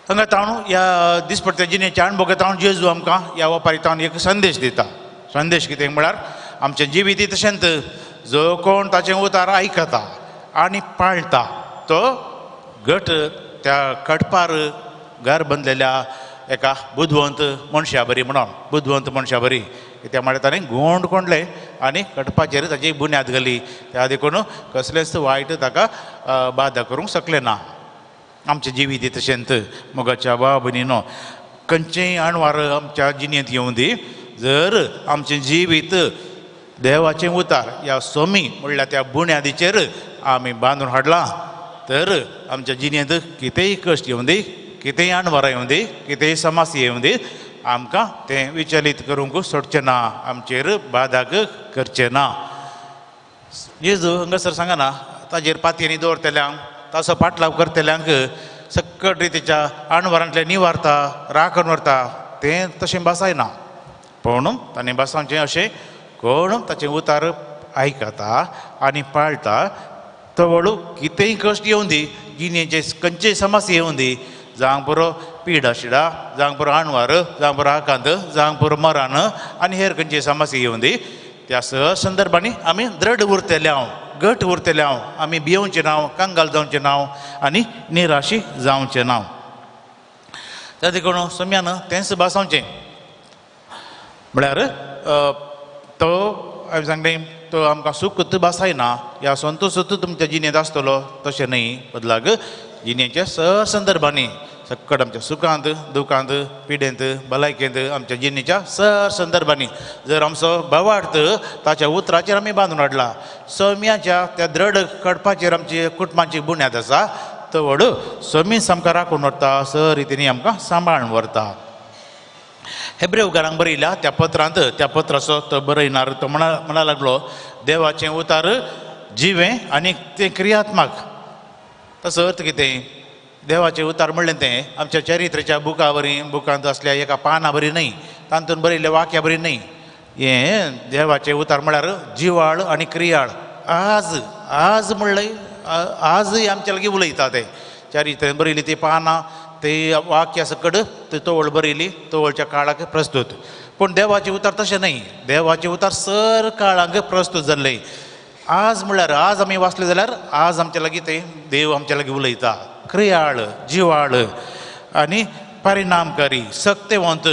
हांगा ताणू ह्या दिसपट्ट्या जिणेच्या अणभव ताणू जेजू आमकां ह्या वपारी ताणू एक संदेश दिता. संदेश कितें म्हळ्यार आमचें जिवीत तशेंच जो कोण ताचें उतार आयकता आनी पाळटा तो घट त्या खडपार घर बांदलेल्या एका बुदवंत मनशा बरी म्हणून, बुदवंत मनशा बरी. त्या म्हळ्यार ताणें गोंड कोंडलें आनी खडपाचेर ताची बुन्याद घाली, त्या देखून कसलेंच वायट ताका बादा करूंक शकलें ना. आमचें जिवीत तशेंच मोगाच्या भाव भयणीनो, खंयचेय अणवार आमच्या जिणेंत येवं दी, जर आमचें जिवीत देवाचें उतार ह्या सोमी म्हणल्यार त्या बुन्यादीचेर आमी बांदून हाडलां तर आमच्या जिणेंत कितेंय कश्ट येवं दी, कितेंय अणवारां येवं दी, कितेंय समस्या येवं दी, आमकां तें विचलीत करूंक सोडचें ना, आमचेर बादाक करचें ना. जेजू हांगासर सांगना ताजेर पातयेनी दवरतल्यांक, ताचो पाटलाव करतल्यांक सक्कट रितीच्या अणवारांतल्यान निवारता, राखण व्हरता, तें तशें भासायना. पूण ताणें भासांचें अशें कोण ताचें उतार आयकता आनी पाळटा तो वळू कितेंय कश्ट येवं दी, जिणेचे खंयचेय समस्या येवं दी, जावंक पुरो पिडा शिडा, जावंक पुरो अणवार, जावंक पुरो आकांत, जावंक पुरो मरण आनी हेर खंयची समस्या येवं दी, त्या संदर्भांनी आमी दृढ उरतले हांव, घट उरतले हांव, आमी भियोवचें ना, कंगाल जावचें ना आनी निराशी जावचें ना. त्या देखून सम्यान तेंच भासावचें म्हळ्यार तो हांवें सांगलें तो आमकां सुख भासायना, ह्या संतोशूच तुमच्या जिणेंत आसतलो तशें न्हय, बदलाक जिणेच्या संदर्भांनी सक्कट आमच्या सुखांत, दुखांत, पिडेंत, भलायकेंत, आमच्या जिणेच्या संदर्भांनी जर आमचो भावार्थ ताच्या उतराचेर आमी बांदून हाडला, सौम्याच्या त्या दृढ खडपाचेर आमची कुटुंबाची बुन्याद आसा, तो व्हड समीच आमकां राखून व्हरता, स रितींनी आमकां सांबाळून व्हरता. हेब्रेवकारांक बरयल्या त्या पत्रांत, त्या पत्राचो तो बरयणार तो म्हणा लागलो देवाचें उतार जिवें आनी तें क्रियात्मक. तसो अर्थ कितें? देवाचें उतार म्हणलें तें आमच्या चरित्राच्या बुका बरी, बुकांत आसल्या एका पाना बरी न्हय, तातूंत बरयल्ल्या वाक्या बरी न्हय. हें देवाचें उतार म्हळ्यार जिवाळ आनी क्रियाळ. आज आज म्हणलें आजय आमच्या लागीं उलयता तें. चरित्रेन बरयली ती पानां, ते वाक्य सकट ते तोवळ बरयली, तोवळच्या काळाक प्रस्तूत. पूण देवाचें उतार तशें न्हय, देवाचें उतार सर काळाक प्रस्तूत जाल्लें. आज म्हळ्यार आज आमी वाचले जाल्यार आज आमच्या लागीं तें देव आमच्या लागीं उलयता. क्रियाळ, जिवाळ आनी परिणामकारी, सक्तेवंत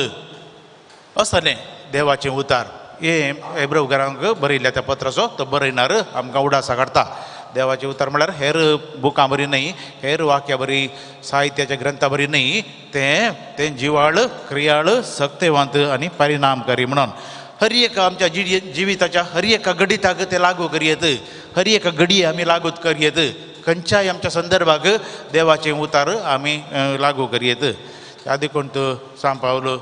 असलें देवाचें उतार. हें हेब्रेवकारांक बरयल्ल्या त्या पत्राचो तो बरयणार आमकां उडासा काडटा. देवाचें उतार म्हळ्यार हेर बुकां बरी न्हय, हेर वाक्या बरी, साहित्याच्या ग्रंथा बरी न्हय, तें तें जिवाळ, क्रियाळ, सक्तेवंत आनी परिणामकारी म्हणून हर एक आमच्या जिविताच्या हर एका घडिताक तें लागू करयेत, हर एका घडये आमी लागू करयेत, खंयच्याय आमच्या संदर्भाक देवाचें उतार आमी लागू करयेत. त्या देखून तो सांत पावल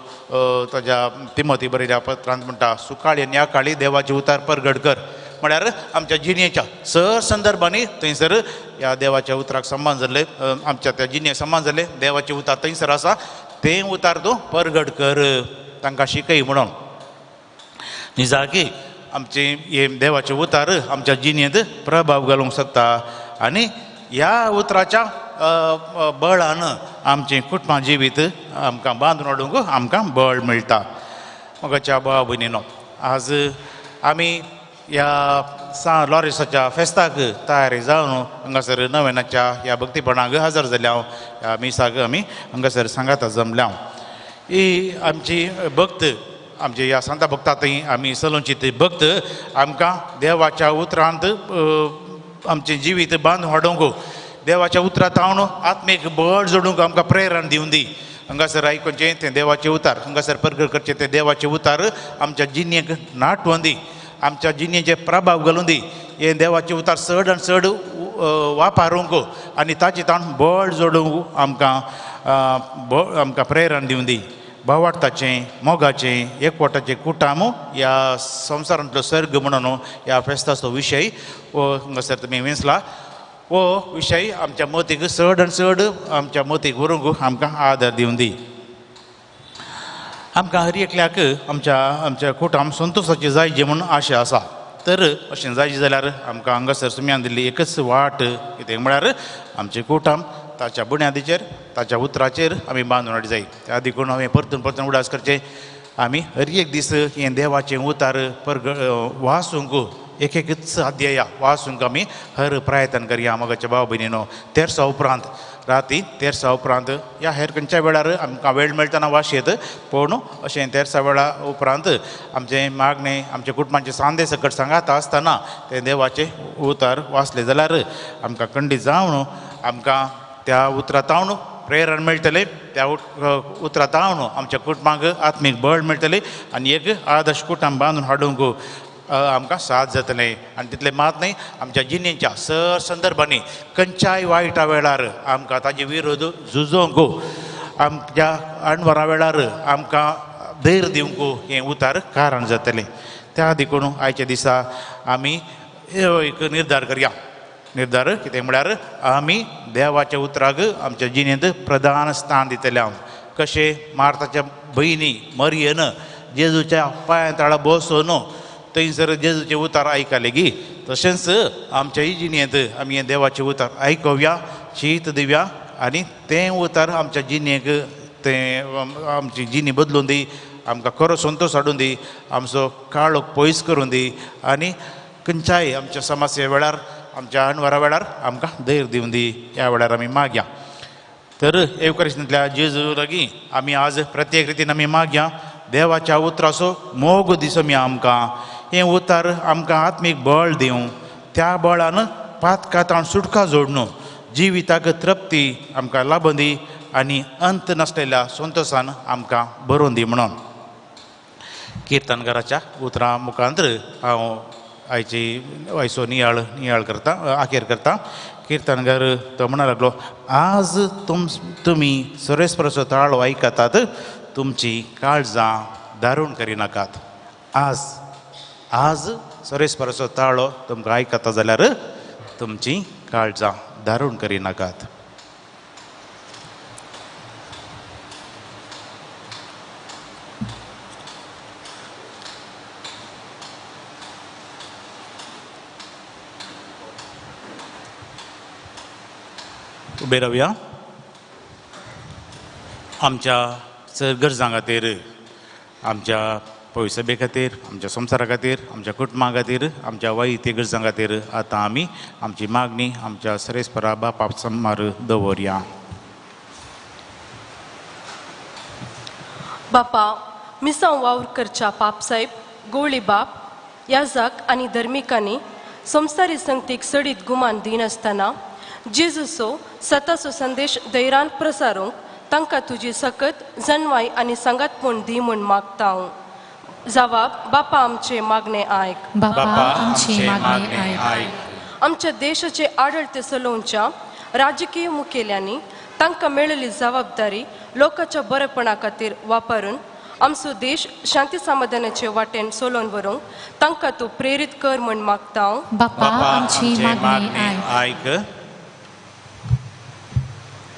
ताज्या तिमोती बरयल्या पत्रांत म्हणटा, सुकाळी आनी आकाळी देवाचें उतार परगट कर. म्हळ्यार आमच्या जिणेच्या सर संदर्भांनी थंयसर ह्या देवाच्या उतराक संबंद जाल्ले, आमच्या त्या जिणेक संबंद जाल्ले देवाचें उतार थंयसर आसा, तें उतार तूं परगट कर, तांकां शिकय म्हणून. निजाकी आमचें हें देवाचें उतार आमच्या जिणेंत प्रभाव घालूंक शकता आनी ह्या उतराच्या बळान आमचें कुटुंबा जिवीत आमकां बांदून हाडूंक आमकां बळ मेळटा. मोगाच्या भाव भयणीनो, आज आमी ह्या सांत लॉरेन्साच्या फेस्ताक तयारी जावन हांगासर नवेनाच्या ह्या भक्तीपणाक हजर जाल्या, ह्या मिसाक आमी हांगासर सांगाता जमल्या. ही आमची भक्त, आमचे ह्या सांता भक्ता थंय आमी सलोंची ती भक्त आमकां देवाच्या उतरांत आमचें जिवीत बांदून हाडूंक, देवाच्या उतरांत हांव आत्मीक बळ जोडूंक आमकां प्रेरणा दिवं दी. हांगासर आयकुचें तें देवाचें उतार, हांगासर परगट करचें तें देवाचें उतार आमच्या जिणेक नाटवून दी, आमच्या जिणेचे प्रभाव घालून दी. हें देवाचें उतार चड आनी चड वापरूंक आनी ताचें ताण बळ जोडूंक आमकां आमकां प्रेरणा दिवं दी. भावार्थाचें, मोगाचें, एकवटाचें कुटाम ह्या संवसारांतलो सर्ग म्हणून ह्या फेस्ताचो विशय हो हांगासर तुमी विंचला. हो विशय आमच्या मतीक चड आनी चड आमच्या मतीक व्हरूंक आमकां आदार दिवं दी. आमकां हर एकल्याक आमच्या आमच्या कुटुंब संतोशाची जायची म्हूण आशा आसा. तर अशें जायचे जाल्यार आमकां हांगासर सुम्यान दिल्ली एकच वाट कितें म्हळ्यार आमचें कुटुंब ताच्या बुन्यादीचेर ताच्या उतराचेर आमी बांदून हाडूंक जाय. त्या देखून हांवें परतून परतून उडास करचें आमी हर एक दीस हें देवाचें उतार परग वासूंक एक एकच अध्याया वासूंक आमी हर प्रयत्न करया. मोगाच्या भाव भयणीनो, तेरसा उपरांत राती तेरसा उपरांत या हेर खंयच्या वेळार आमकां वेळ मेळटना वाशेत, पूण अशें तेरसा वेळा उपरांत आमचें मागणें आमच्या कुटुंबाचें सांदे सकट सांगाता आसतना तें देवाचें उतार वाचलें जाल्यार आमकां खंडीत जावन आमकां त्या उतरांत प्रेरण मेळटलें, त्या उतरांत आमच्या कुटुंबाक आत्मीक बळ मेळटलें आनी एक आदर्श कुटुंब बांदून हाडूंक आमकां साथ जातलें. आनी तितलें मात न्हय, आमच्या जिणेच्या सर संदर्भांनी खंयच्याय वायटा वेळार आमकां ताजे विरोध झुजोवंक आमच्या अणवरा वेळार आमकां धैर्य दिवंक हें उतार कारण जातलें. त्या देखून आयच्या दिसा आमी एक निर्धार करया. निर्धार कितें म्हळ्यार आमी देवाच्या उतराक आमच्या जिणेंत प्रधान स्थान दितले. हांव कशें मार्ताच्या भयणी मरियन जेजूच्या पांया तळा बसून थंयसर जेजूचे उतार आयकले गी, तशेंच आमच्याय जिणेंत आमी हें देवाचें उतार आयकुया, चीत दिवया आनी तें उतार आमच्या जिणेक तें आमची जिणी बदलून दी, आमकां खरो संतोश हाडून दी, आमचो काळोख पयस करून दी आनी खंयच्याय आमच्या समस्ये वेळार आमच्या अणवरा वेळार आमकां धैर्य दिवन दी. ह्या वेळार आमी मागया. तर एवकारिस्तांतल्या जेजू लागीं आमी आज प्रत्येक रितीन आमी मागया देवाच्या उतराचो मोग दिसोया आमकां. हें उतार आमकां आत्मीक बळ दिवं, त्या बळान पातकांत सुटका जोडणू जिविताक तृप्ती आमकां लाबून दी आनी अंत नासलेल्या संतोशान आमकां बरोवन दी. म्हणून किर्तनकाराच्या उतरां मुखांत हांव आयची आयचो नियाळ नियाळ करता, आखेर करता. किर्तनकार तो म्हणा लागलो, आज तुमी सर्वेस्पराचो ताळो आयकतात, तुमची काळजां दारूण करिनाकात. आज आज सर्वेस्पराचो ताळो तुमकां आयकता जाल्यार तुमची काळजां दारूण करिनाकात. उबे रावया. आमच्या गरजां खातीर, आमच्या पयसबे खातीर, आमच्या संवसारा खातीर, आमच्या कुटुंबा खातीर, आमच्या वैयक्तीक गरजां खातीर आतां आमी आमची मागणी आमच्या सरेस्परा बापा समोर दवरया. बापा, मिसांव वावर करच्या पापसाहेब, गोवळी बाप, याजाक आनी धर्मिकांनी संवसारी संगतीक सडीत गुमान दिनासतना जेजूचो सताचो संदेश धैर्यान प्रसारूंक तांकां तुजी सकत जनवाय आनी सांगातपण दी म्हूण मागता हांव. जवाब, बापा आमचे मागणे आयक. बापा आमचे मागणे आयक. आमच्या देशाचे आडळते चलोवच्या राजकीय मुखेल्यांनी तांकां मेळिल्ली जबाबदारी लोकांच्या बरेपणा खातीर वापरून आमचो देश शांती समाधानाचे वाटेन चलोवन व्हरूंक तांकां तूं प्रेरीत कर म्हूण मागता हांव. बापा आमची मागणी आयक.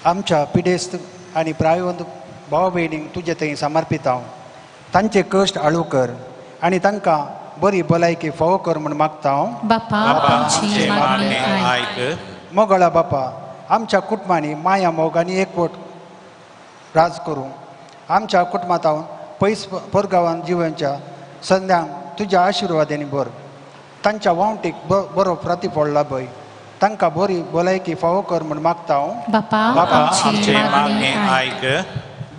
आमच्या पिडेस्त आनी प्रायवंत भाव भयणींक तुजे थंय समर्पित हांव. तांचे कश्ट आळू कर आनी तांकां बरी भलायकी फावो कर म्हूण मागता हांव. बापा आमची मागणी आयक. मोगळा बापा, आमच्या कुटुंबांनी माया मोग आनी एकवट राज करूं. आमच्या कुटुंबांत पयस परगांवान जिवनच्या संद्यांक तुज्या आशिर्वादांनी भर. तांच्या वावटीक बरो प्रतिफळ लाभय. तांकां बरी भलायकी फावो कर म्हूण मागता हांव. बापा आमची मागणी आयक.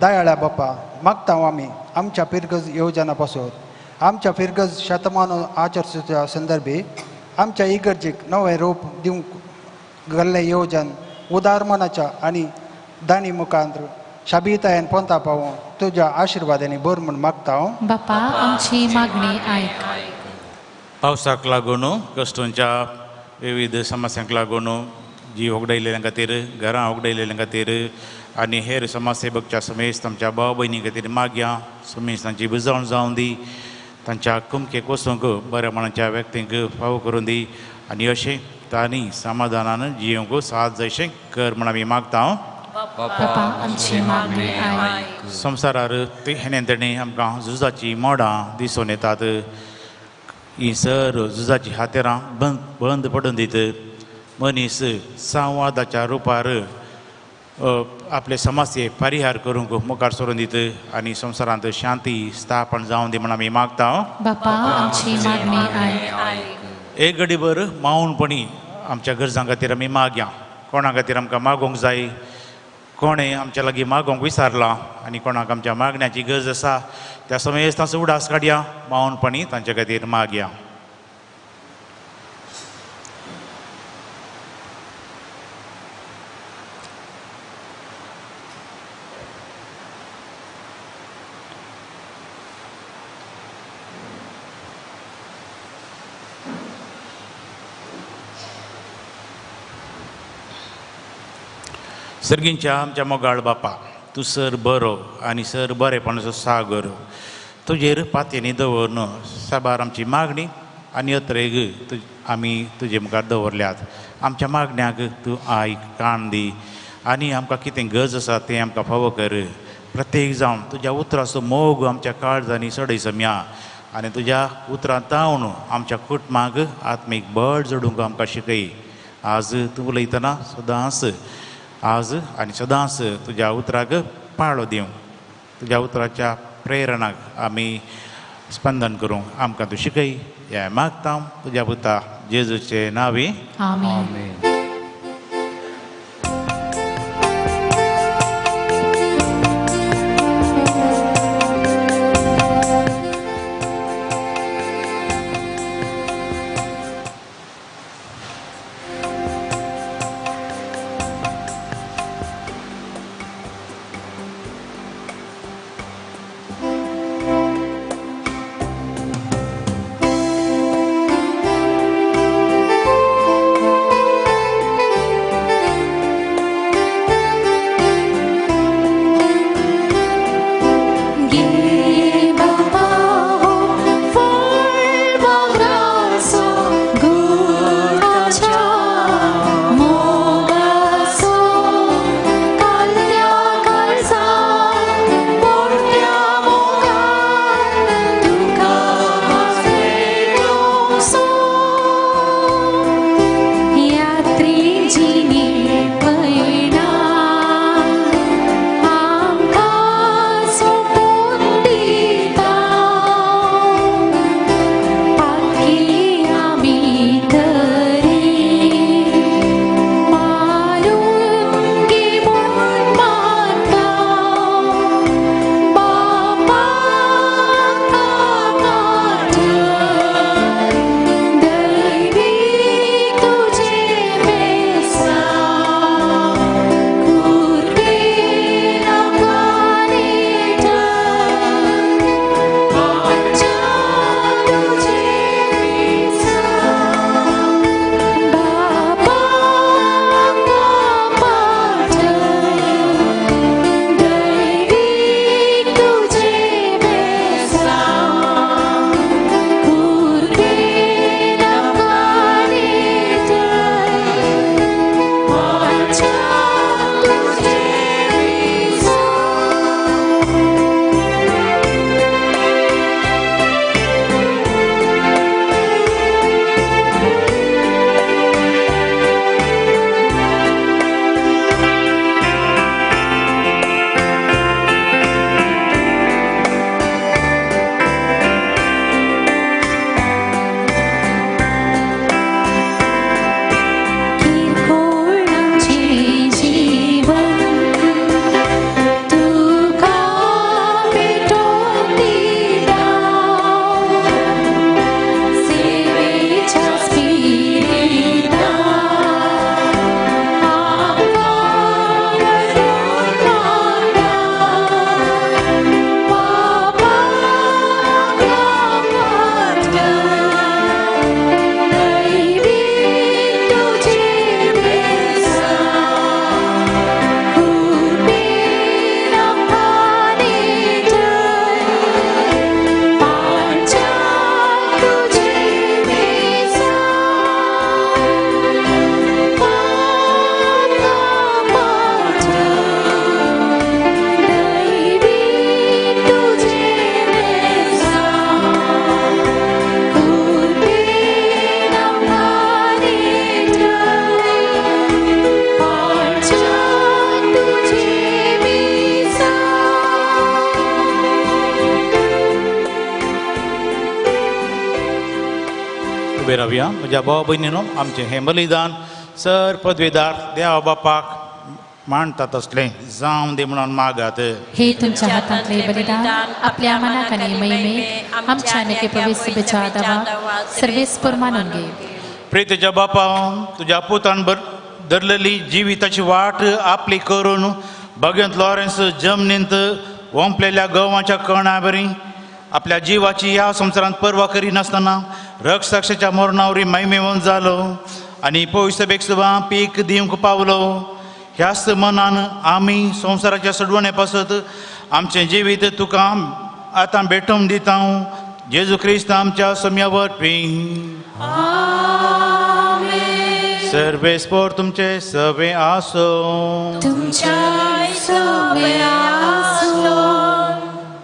दयाळ्या बापा, मागता हांव आमी आमच्या फिरगज योजना पासून आमच्या फिरगज शतमान आचरच्या संदर्भी आमच्या इगर्जीक नवें रूप दिवंक घाल्लें योजन उदार मनाच्या आनी दानी मुखांत शाबितायन पोंता पावों तुज्या आशिर्वादांनी भर म्हूण मागता हांव. बापा आमची मागणी आयक. पावसाक लागून कश्टांच्या विविध समस्यांक लागून जी होगडायलेल्या खातीर, घरां होगडायलेल्या खातीर आनी हेर समाजसेवकच्या समेस्त आमच्या भाव भयणी खातीर मागया. समेस्त तांची बुजवण जावन दी, तांच्या कुमकेक वचूंक बऱ्या मनाच्या व्यक्तींक फावो करून दी आनी अशें तांणी समाधानान जियोंक साथ जायशें कर म्हण आमी मागता. हांव बापा आमची मागणी आयक. संवसारार हेणे तेणे आमकां झुजाची मोडां दिसून येतात. ही सर झुजाची हातेरां बंद बंद पडून दीत. मनीस संवादाच्या रुपार आपले समस्ये परिहार करूंक मुखार सरून दीत आनी संवसारांत शांती स्थापन जावन दी म्हण आमी मागता. बापा आमची मागणी आयक. एक घडीभर मावनपणी आमच्या गरजां खातीर आमी मागया. कोणा खातीर आमकां मागोवंक जाय, कोणें आमच्या लागीं मागोवंक विसारलां आनी कोणाक आमच्या मागण्याची गरज आसा त्या समयेस तांचो उडास काडया, मावनपणी तांच्या खातीर मागया. सर्गींच्या आमच्या मोगाळ बापा, तूं सर बरो आनी सर बरेपणाचो सागर. तुजेर पातयेनी दवरन साबार आमची मागणी आनी अत्रेग आमी तुजे मुखार दवरल्यात. आमच्या मागण्याक तूं आयक, कान दी आनी आमकां कितें गरज आसा तें आमकां फावो कर. प्रत्येक जावन तुज्या उतराचो मोग आमच्या काळजांनी सडय सम्या आनी तुज्या उतरां तावन आमच्या कुटुंबाक आत्मीक बळ जोडूंक आमकां शिकय. आज तूं उलयतना सदांच आज आनी सदांच तुज्या उतराक पाळो दिवं. तुज्या उतराच्या प्रेरणाक आमी स्पंदन करूंक आमकां तूं शिकय. हें मागता तुज्या पुता जेजूचे नांवे, आमेन. उबे रावया. म्हज्या भाव भयणीनो, आमचें हें बलिदान सर पदवेदार देवा बापाक मांडतात असलें जावं दी म्हणून मागात. हे तुमच्या हातांतले बलिदान आपल्या मनाक आनी महिमेक आमच्या नेके पवित्र दावाक सर्वेस्पर मानून घे. प्रेतेच्या बापा, तुज्या पुतान धरलेली जिविताची वाट आपली करून बागेंत लॉरेन्स जमनींत ओंपलेल्या गंवाच्या कणा बरी आपल्या जिवाची ह्या संवसारांत पर्वा करिनासतना रक्षसाक्षाच्या मरणावरी महिमेवन जालो आनी पयसबेक सुद्दां पीक दिवंक पावलो. ह्याच मनान आमी संवसाराच्या सडवणे पासत आमचें जिवीत तुका आतां भेटोवन दिता. जेजू क्रिस्त आमच्या सम्या वरवीं. सर्वेस्पोर तुमचे सवे आसो.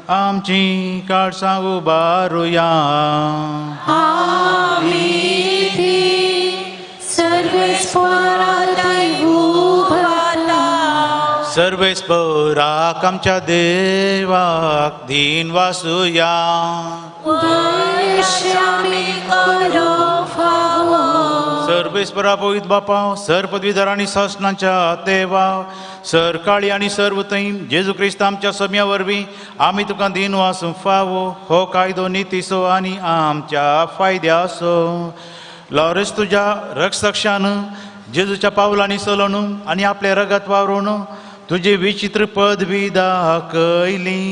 आमची काळसां उबारुया. सर्वेस्पोराक आमच्या देवाक दीन वासुया. सर्वेस्परा पवित्र बापा, सर पदवीधर आनी सासणाच्या देवा, सर काळी आनी सर्व थंय जेजू क्रिस्त आमच्या सम्या वरवीं आमी तुका दीन वासूंक फावो हो कायदो नितीचो आनी आमच्या फायद्याचो. लॉरेन्स तुज्या रक्षसाक्षान जेजूच्या पावलांनी चलोवन आनी आपलें रगत वावरून तुजी विचित्र पदवी दाखयली.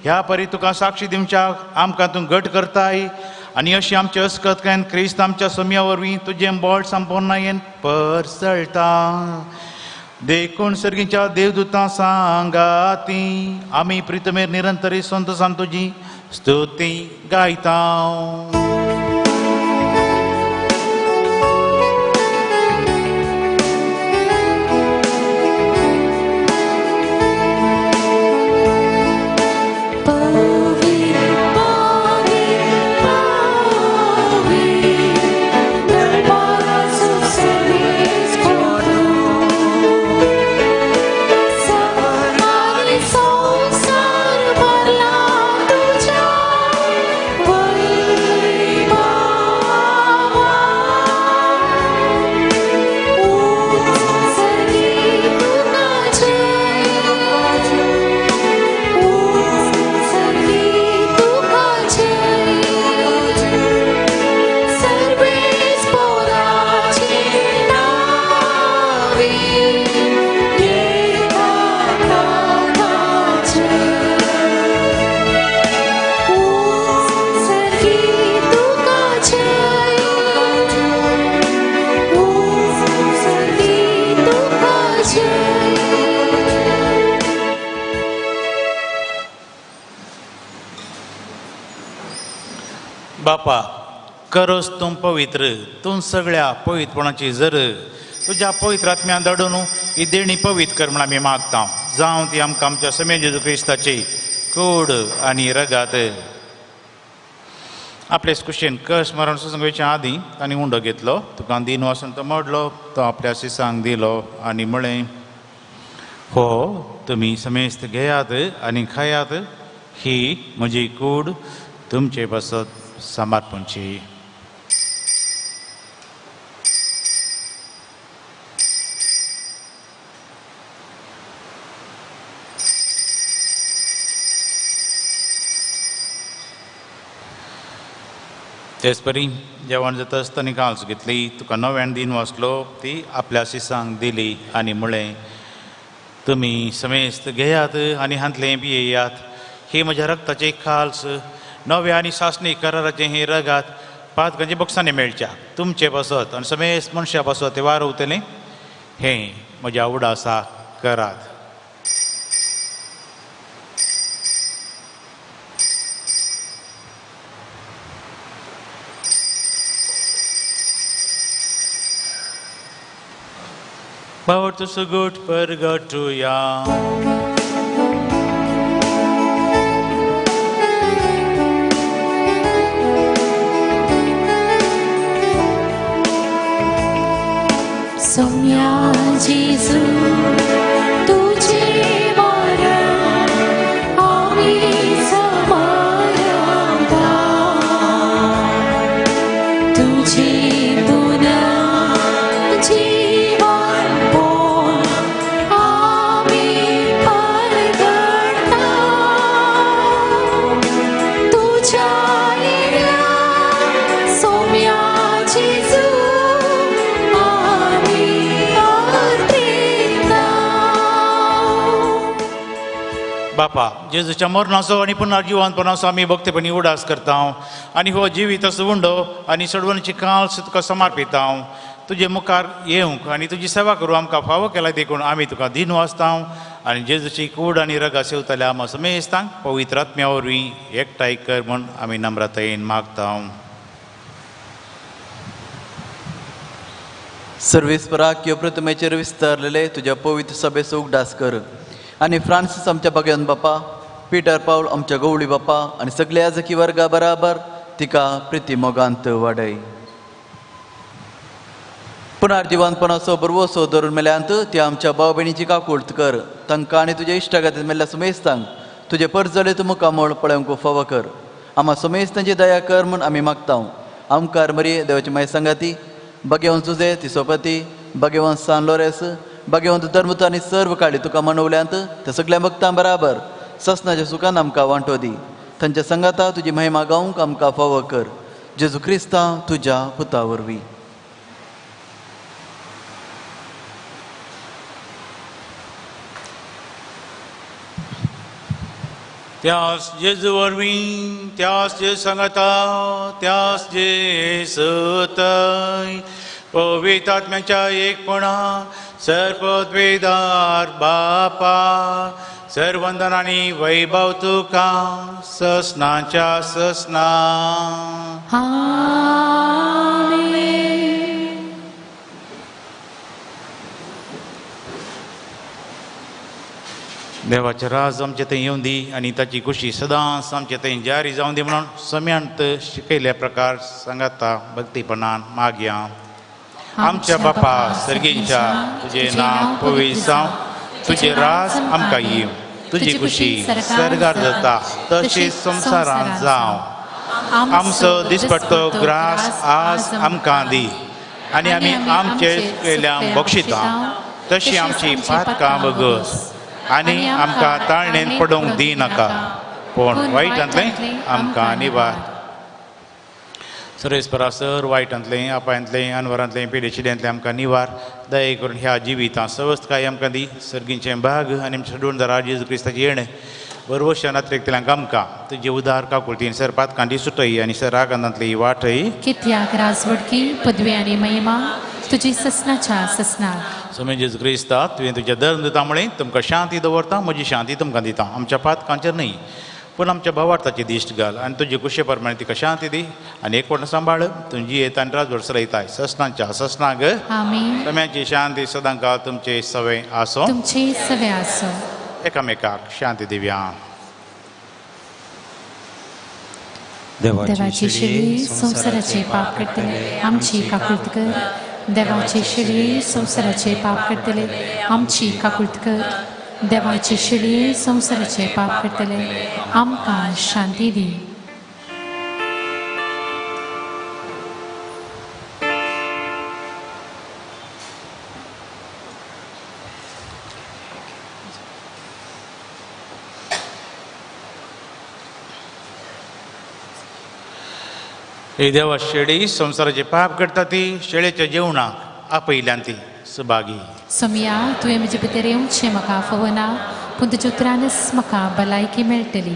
ह्या परी तुका साक्षी दिवच्याक आमकां तूं घट करताय आनी अशी आमचे अस्कतकायेन क्रिस्त आमच्या सम्या वरवीं तुजें बळ संपूर्णायेन परसळटा. देखून सर्गीच्या देवदूतां सांगाती आमी प्रितमेर निरंतरी संतोसान तुजी स्तुती गायता. बापा, करोस तूं पवित्र, तूं सगळ्या पवित्रपणाची जर तुज्या पवित्र आत्म्यान धाडून ही देणी पवित्र कर म्हण आमी मागता. जावं ती आमकां आमच्या समे जेजू क्रिस्ताची कूड आनी रगात. आपले कुशेन कश मरण सुसंग आदीं तांणी उंडो घेतलो, तुका दीन वासून तो मोडलो, तो आपल्या शिसांक दिलो आनी म्हळें, हो तुमी समेस्त घेयात आनी खायात, ही म्हजी कूड तुमचे पासत समर्पणची. तेच परी जेवण जाता आसतना काल्स घेतली, तुका नव्यान दीन वाचलो, ती आपल्या शिसांक दिली आनी म्हळें, तुमी समेस्त घेयात आनी हांतलें पियेयात, ही म्हज्या रक्ताची खाल्स नव्या आनी सासणी कराराचें हें रगात पातकांचे बक्षांनी मेळच्या तुमचे पासत आनी समेस्त मनशां पासत तें वारवतलें. हें म्हज्या उडासा करात. भावार्थ सुगूट परगटुया. सोम्या जेजू तुझे मरण आमी समर्पता, तुझे बापा जेजूच्या मरणाचो आनी पुनर्जिवंतपणाचो आमी भक्तीपणी उडास करता आनी हो जिवीत उंडो आनी सोडवणीची काल्स तुका समर्पिता. तुजे मुखार येवंक आनी तुजी सेवा करूं आमकां फावो केला देखून आमी तुका दिन वाचता आनी जेजूची कूड आनी रगा सेवतल्या आमा समेस्तांक पवित्र आत्म्या वरवीं एकठांय कर म्हूण आमी नम्रतायेन मागता. सर्वेस्पराक ह्यो प्रतिमेचेर विस्तारलेले तुज्या पवित्र सभेचो उगडास कर आनी फ्रांसीस आमच्या भगवान बापा, पीटर पावल आमच्या गवळी बापा आनी सगल्या जकी वर्गा बराबर तिका प्रिती मोगांत वाडय. पुनर्जिवंतपणाचो बरवसो धरून मेल्यांत ती आमच्या भाव भयणीची काकूळत कर. तांकां आनी तुज्या इश्टागतीन मेल्ल्या सुमेस्तांक तुजे परजले तूं मुखामळ पळोवंक फावो कर. आमा सुमेस्तांची दया कर म्हूण आमी मागता. आमकार मरी देवाची माय सांगाती भगवंत जुजे तिसोपती, भगवंत सान लोरेस, भगवंत धर्मत आनी सर्व काळी तुका मनवल्यांत त्या सगल्या भक्तां बराबर ससनाच्या सुखान आमकां वांटो दी. तांच्या संगाता तुजी महिमा गावंक आमकां फावो कर. जेजू क्रिस्ता तुज्या पुता वरवीं. त्यास जेजू वरवीं, त्यास जे सांगाता, त्यास जेसतय पवित्र आत्म्याच्या एकपणा सर्वद्वेदार बापा सर्वंदन आनी वैभव तुका ससनाच्या ससना. देवाचें राज आमचे थंय येवन दी आनी ताची खुशी सदांच आमचे थंय जारी जावन दी म्हणून सम्यांत शिकयल्ल्या प्रकार सांगाता भक्तीपणान मागया. आमच्या बापा सर्गींच्या तुजें नांव पवित्र जावं, तुजें राज आमकां येवं, तुजी खुशी सर्गार जाता तशीच संवसारांत जावं. आमचो दिसपट्टो ग्रास आज आमकां दी आनी आमी आमचे केल्या बक्षिता तशी आमची पातकां बगस आनी आमकां ताळणेन पडोवंक दी नाका पूण वायटांतलें आमकां निवार. सर्वेस्परा सर वायटांतलें अपायांतलें अनवरांतलें पिडेशिड्यांतलें आमकां निवार. दया करून ह्या जिवितांत सवस्तकाय आमकां दी. सर्गींचें भाग आनी आमच्या दोन जेजू क्रिस्ताचें येणें बरवश्या नात्रेकतल्यांक आमकां तुजे उदार काकुळतीन सर पातकांटी सुटय आनी सर आगंदांतली वाटय. कित्याक राजवडकी पदवी आनी महिमा तुजी ससनाच्या ससना. स्वामी जेजू क्रिस्ता तुवें तुज्या धर्म दिता म्हळें तुमकां शांती दवरता, म्हजी शांती तुमकां दिता. आमच्या पातकांचेर न्हय पूण आमच्या भावार्थाची दिश्ट घाल आनी तुजी कुशे प्रमाणे तिका शांती दी आनी एकवट सांबाळ. तुजी येता आनी राजवट चलयताय ससनाच्या ससनाग. आमेन. सम्याची शांती सदांकाळ तुमचे सवे आसो. तुमचे सवे आसो. एकामेकाक शांती दिवया. देवाची शिडी संवसाराचे पाप करतले आमची काकुळत कर. देवाची शिडी संवसाराचे पाप करतले आमची काकुळत कर. देवाची शिडी संवसाराचे पाप करतले आमकां शांती दी. हे देवा शेळी संवसाराचे पाप करता ती शेळेच्या जेवणाक आपयल्यान ती सुभागी. सोमिया तुवें म्हजे भितर येवचें म्हाका फावना पूण तुज्या उतरानच म्हाका भलायकी मेळटली.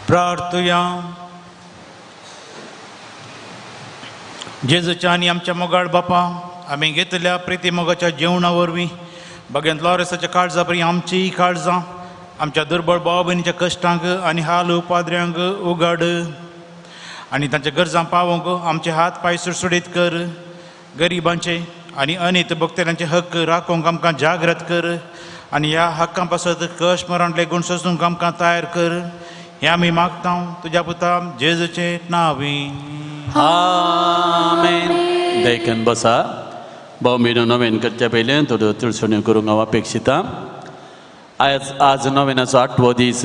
प्रार्थुया. जेजूच्या आनी आमच्या मोगाळ बापा, आमी घेतल्या प्रिती मोगाच्या जेवणा वरवीं बागेंत लॉरेसाच्या काळजा परी आमचीय काळजां आमच्या दुर्बळ भाव भयणीच्या कश्टांक आनी हाल उपाद्र्यांक उगाड आनी तांच्या गरजां पावोवंक आमचे हात पांय सुडसुडीत कर. गरिबांचे आनी अनीत भोगतेल्यांचे हक्क राखूंक आमकां जागृत कर आनी ह्या हक्कां पासत कश्ट मरण लेगून सोसूंक आमकां तयार कर. हें आमी मागता तुज्या पुता जेजूचे नांवी. आमेन. देखून बसा. भाव भयणीनो, नवीन करच्या पयलीं थोड्यो तुळसण्यो करूंक हांव अपेक्षिता. आयज आज नवीनाचो आठवो दीस.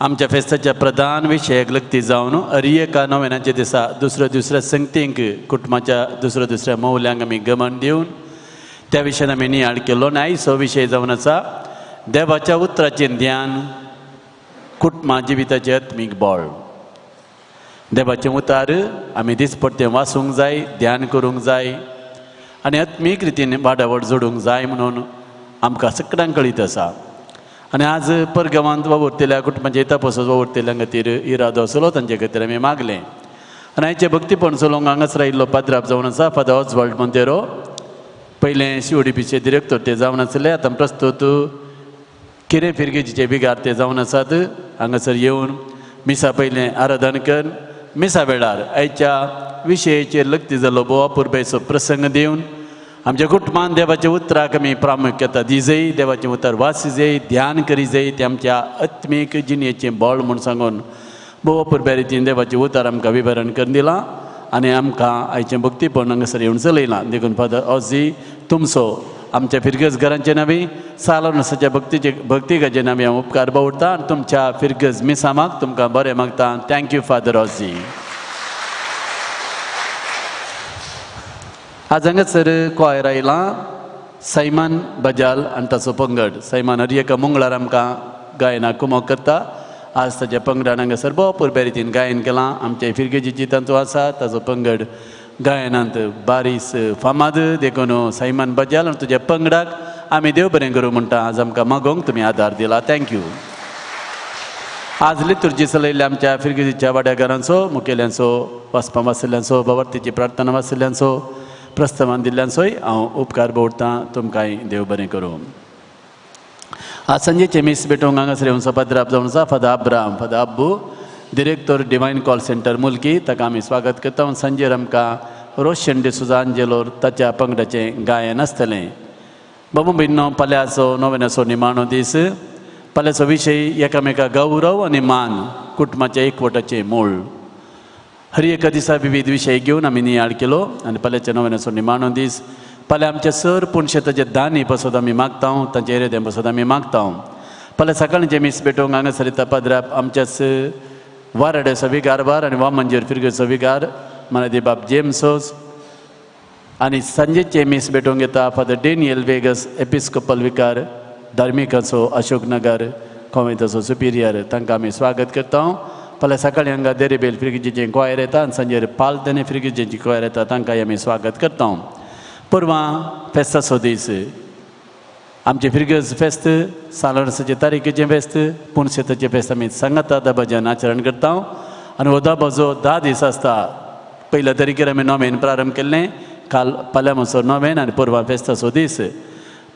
आमच्या फेस्ताच्या प्रधान विशयाक लग्ती जावन अरियका नोवेनाच्या दिसा दुसऱ्या दुसऱ्या संगतींक कुटुंबाच्या दुसऱ्या दुसऱ्या मौल्यांक आमी गमन दिवन त्या विशयान आमी नियाळ केलो आनी आयचो विशय जावन आसा देवाच्या उतराचें ध्यान कुटुंबा जिविताचें आत्मीक बळ. देवाचें उतार आमी दिसपट्टें वाचूंक जाय, ध्यान करूंक जाय आनी आत्मीक रितीन वाडावड जोडूंक जाय म्हणून आमकां सगळ्यांक कळीत आसा. आनी आज परगांवांत वावुरतल्या कुटुंबाचे तपासत वावुरतल्या खातीर इरादो आसलो तांचे खातीर आमी मागलें. आनी आयचें भक्तीपण चलोवंक हांगासर आयिल्लो पाद्राप जावन आसा फादर ऑजवाल्ड मोंतेरो, पयलें शिवडीपीचे डिरेक्टर ते जावन आसले, आतां प्रस्तूत किरें फिरगेजीचे बिगार ते जावन आसात. हांगासर येवन मिसा पयलें आराधन कर मिसा वेळार आयच्या विशयाचेर लग्ती जाल्लो भोव अपुरबायेचो प्रसंग दिवन आमच्या कुटुंबान देवाच्या उतराक आमी प्रामुख्यता दिजय, देवाचें उतर वाचिजय, ध्यान करिजय, तें आमच्या आत्मीक जिणेचें बळ म्हूण सांगून भोव अपुरबाये रितीन देवाचें उतर आमकां विवरण करून दिलां आनी आमकां आयचें भक्तीपण हांगासर येवन चलयलां. देखून फादर ऑजी तुमचो आमच्या फिरगज घरांचे नांवी सालोनसाच्या भक्तीचे भक्तिकाचे नांवी हांव उपकार बावडटा आनी तुमच्या फिरगज मिसामाक तुमकां बरें मागता. Thank you father Ozzy. आज हांगासर क्वायर आयलां सैमान बजाल आनी ताचो पंगड. सैमान हर एका मंगळार आमकां गायनाक कुमक करता. आज ताच्या पंगडान हांगासर भोव अपुरबाये रितीन गायन केलां. आमचे फिरगेजीची तांचो आसा ताचो पंगड गायनांत बारीस फामाद, देखून सैमान बजाल आनी तुज्या पंगडाक आमी देव बरें करूं म्हणटा. आज आमकां मागोवंक तुमी आदार दिला, thank you. आज लितुर्जी चलयल्ल्या आमच्या फिरगेजीच्या वाड्याघरांचो मुखेल्यांचो वाचपां वाचिल्ल्यांचो बावर्तीची प्रार्थना वाचिल्ल्यांचो प्रस्तावान दिल्ल्यांचोय हांव उपकार बोडटां. तुमकांय देव बरें करूं. आज सांजेचें मीस भेटोवंक हांगासर येवन पाद्राप जावन आसा father Abraham, father Abbu, director divine call centre Mulki, ताका आमी स्वागत करता. सांजेर आमकां रोशन डिसोजा आंजेलोर ताच्या पंगडाचें गायन आसतलें. बाबू भयणो, पाल्याचो नोवेनाचो निमाणो दीस. पाल्याचो विशय एकामेका गौरव आनी मान, कुटुंबाच्या एकवटाचें मूळ. हर एका दिसा विविध विशय घेवन आमी नियाळ केलो आनी पाल्याच्या नोवेनाचो निमाणो दीस. फाल्यां आमच्या सर पुणशेताचे दानी पासत आमी मागता, तांचे एरेदें पासत आमी मागता. फाल्यां सकाळचें मीस भेटोवंक हांगासर येता पाद्राप आमच्याच वाराड्याचो विगारबार आनी वामंजेर फिरगेचो विगार मनादी बाब जेम्सोस आनी सांजेचें मीस भेटोवंक येता फादर डेनियल वेगस एपिस्कोपल विकार धार्मिकाचो अशोकनगर कॉमेंताचो सुपिरियर, तांकां आमी स्वागत करता. फाल्यां सकाळीं हांगा देरेबेल फिरगेजीचें क्वायर येता आनी सांजेर पालतने फिरगेजीचें क्वायर येता, तांकांय आमी स्वागत करता. परवां फेस्ताचो दीस. आमचें फिरगज फेस्त सालोरसाचे तारीखेचें फेस्त पुणशेताचें फेस्त आमी सांगाता दबाज्यान आचरण करता आनी हो दबाजो 10 दीस आसता. पयल्या तारखेर आमी नोवेन प्रारंभ केल्लें, काल फाल्यां म्हणसर नोवेन आनी परवां फेस्ताचो दीस.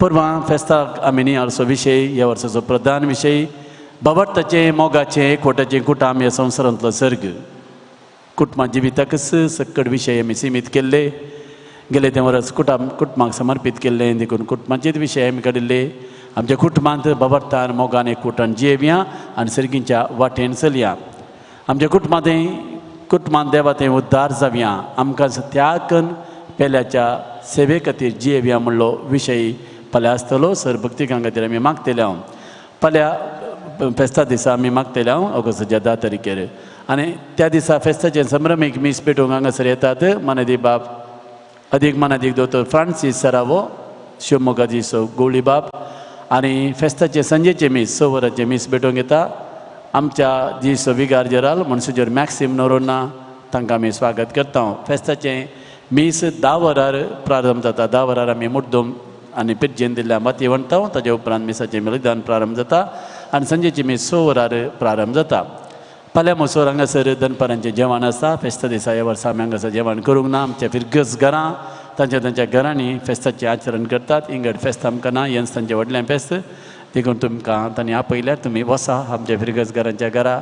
परवां फेस्ताक आमी नियाळचो विशय ह्या वर्साचो प्रधान विशय बाबर्ताचें मोगाचें एकवटाचें कुटाम ह्या संवसारांतलो सर्ग. कुटुंबा जिविताकच सक्कड विशय आमी सिमीत केल्ले, गेले ते वर्स कुटुंबाक समर्पीत केल्लें, देखून कुटुंबाचेच विशय आमी काडिल्ले. आमच्या कुटुंबांत बाबर्तान मोगान एकवटान जियेवया आनी सर्गीच्या वाटेन चलया. आमच्या कुटुंबांत देवा थंय उद्धार जावया, आमकां त्याग करून पेल्याच्या सेवे खातीर जियेवया म्हणलो विशय फाल्यां आसतलो. सर भक्तिकां खातीर आमी मागतले हांव फाल्यां फेस्ता दिसा आमी मागतले हांव ऑगस्टाच्या 10 तारखेर आनी त्या दिसा फेस्ताचें संभ्रमीक मीस पेटोवंक हांगासर येतात मानादी बाब अदीक मानादीक दोतोर फ्रांसीस सरावो शिवमोगादीसो गोळीबाब आनी फेस्ताचें सांजेचें मीस 6 वरांचें मीस भेटोवंक येता आमच्या जीसो विगार जेराल म्हणसुजर मॅक्सिम नोरोना, तांकां आमी स्वागत करता. फेस्ताचें मीस 10 वरार प्रारंभ जाता. 10 वरार आमी मुड्डोम आनी पिर्जेन दिल्ल्या माती वणटा, ताजे उपरांत मिसाचें बलिदान प्रारंभ जाता आनी सांजेचें मीस 6 वरार प्रारंभ जाता. फाल्यां मोसोर हांगासर दनपारांचें जेवण आसता. फेस्ता दिसा ह्या वर्सा आमी हांगासर जेवण करूंक ना. आमच्या फिरगज घरां तांच्या तांच्या घरांनी फेस्ताचें आचरण करतात. इंगड फेस्त आमकां ना, हेंच तांचें व्हडलें फेस्त, देखून तुमकां तांणी आपयल्यार तुमी वसा आमच्या फिरगज घरांच्या घरा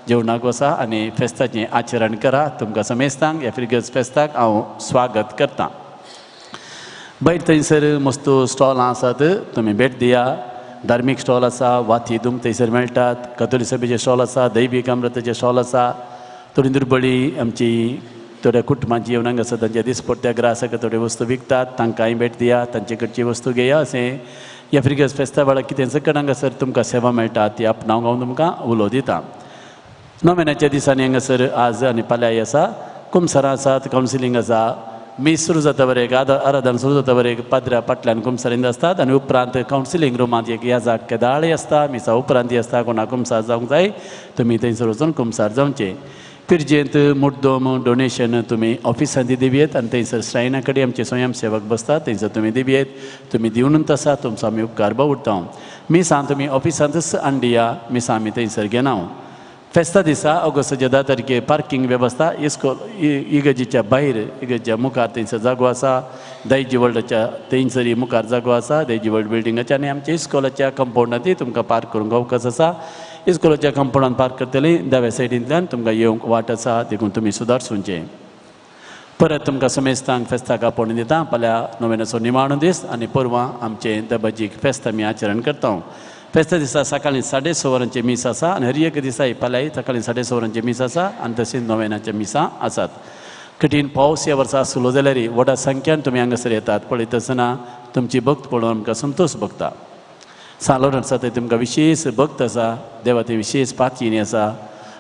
जेवणाक वसा आनी फेस्ताचें आचरण करा. तुमकां समेस्तांक ह्या फिरगज फेस्ताक हांव स्वागत करतां. भायर थंयसर मस्त स्टॉलां आसात, तुमी भेट दिया. धार्मीक स्टॉल आसा, वाती दुम थंयसर मेळटात, कथोली सभेचे स्टॉल आसा, दैवीक अमृताचे स्टॉल आसा. थोडी दुर्बळी आमची थोड्या कुटुंबांची येवन हांगा आसा तांच्या दिसपट्ट्या ग्रासाक थोड्यो वस्तू विकतात, तांकांय भेट दिया, तांचे कडची वस्तू घेया. अशें ह्या फिर्गज फेस्ता वेळार कितें सकट हांगासर तुमकां सेवा मेळटा ती आपणावंक हांव तुमकां उलो दिता. नोवेनाच्या दिसांनी हांगासर आज आनी फाल्यांय आसा कुमसरां आसात, कावन्सिलींग आसा. मीस सुरू जाता बरें, आराधन सुरू जाता बरें, पाद्र्या फाटल्यान कुमसारींत आसतात आनी उपरांत कावन्सिलींग रुमांत एक याजाक केदाळय आसता. मिसा उपरांत आसता. कोणाक कुमसार जावंक जाय तुमी थंयसर वचून कुमसार जावचें. पिरजेंत मुड्डोम डोनेशन तुमी ऑफिसांत दिवयेत आनी थंयसर श्रायना कडेन आमचे स्वयंसेवक बसतात थंयसर तुमी दिवयेत. तुमी दिवनूच आसा तुमचो आमी उपकार बावडटा. मिसां तुमी ऑफिसांतच हाडिया, मिसां आमी थंयसर घेना. फेस्ता दिसा ऑगस्टाच्या 10 तारखेर पार्किंग वेवस्था इस्कोल इगर्जेच्या भायर इगर्जेच्या मुखार थंयसर जागो आसा. दायजी वर्ल्डाच्या थंयसर मुखार जागो आसा, दायजी वर्ल्ड बिल्डिंगाच्या आनी आमच्या इस्कोलाच्या कंपाउंडांतय तुमकां पार्क करूंक अवकाश आसा. इस्कोलाच्या कंपाउंडांत पार्क करतली दाव्या सायडींतल्यान तुमकां येवंक वाट आसा, देखून तुमी सुदारचें. परत तुमकां समेस्तांक फेस्ताक आपोवणें दिता. फाल्यां नोवेनाचो निमाणो दीस आनी परवां आमचें दबाजीक फेस्त आमी आचरण करता. फेस्ता दिसा सकाळीं 6:30 वरांचें मीस आसा आनी हर एक दिसा फाल्यांय सकाळीं 6:30 वरांचें मीस आसा आनी तशेंच नोवेनाच्या मिसां आसात. कठीण पावस ह्या वर्सा आसलो जाल्यार व्हडा संख्यान तुमी हांगासर येतात. पळयता आसतना तुमची भक्त पळोवन आमकां संतोश भोगता. सान लोरन्स थंय तुमकां विशेश भक्त आसा, देवा थंय विशेश पातयेनी आसा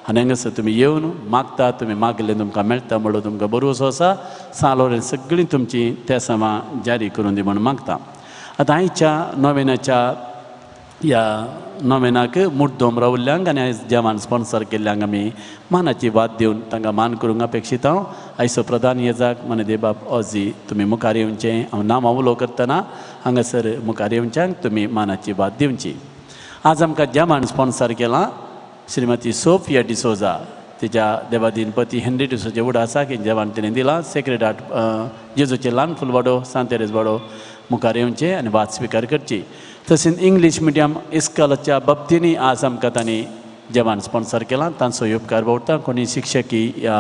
आनी हांगासर तुमी येवन मागता, तुमी मागलें तुमकां मेळटा म्हणून तुमकां भरवसो आसा. सान लोरन्स सगळीं तुमची तेसांवां जारी करून दी म्हूण मागता. आतां आयच्या नोवेनाच्या ह्या नोवेनाक मुड्डोम रावल्ल्यांक आनी आयज जेवण स्पॉन्सर केल्ल्यांक आमी मानाची वाद दिवन तांकां मान करूंक अपेक्षीत हांव. आयचो प्रधान येजाक मनदेबाब ओजी तुमी मुखार येवचें. हांव नांव उलो करतना हांगासर मुखार येवच्यांक तुमी मानाची वाद दिवची. आज आमकां जेवण स्पॉन्सर केलां श्रीमती सोफिया डिसोजा, तिच्या देवादीन पती हेनरी डिसोजे उडासाक हें जेवण तिणें दिलां. सेक्रेड हार्ट जेजूचें ल्हान फुलवाडो सांतेरेज वाडो मुखार येवचें आनी वाद स्विकार करची. तशेंच इंग्लीश मिडियम इस्कॉलाच्या बाबतींनी आज आमकां तांणी जेवण स्पॉन्सर केलां, तांचो उपकार बावडटा. कोणी शिक्षकी ह्या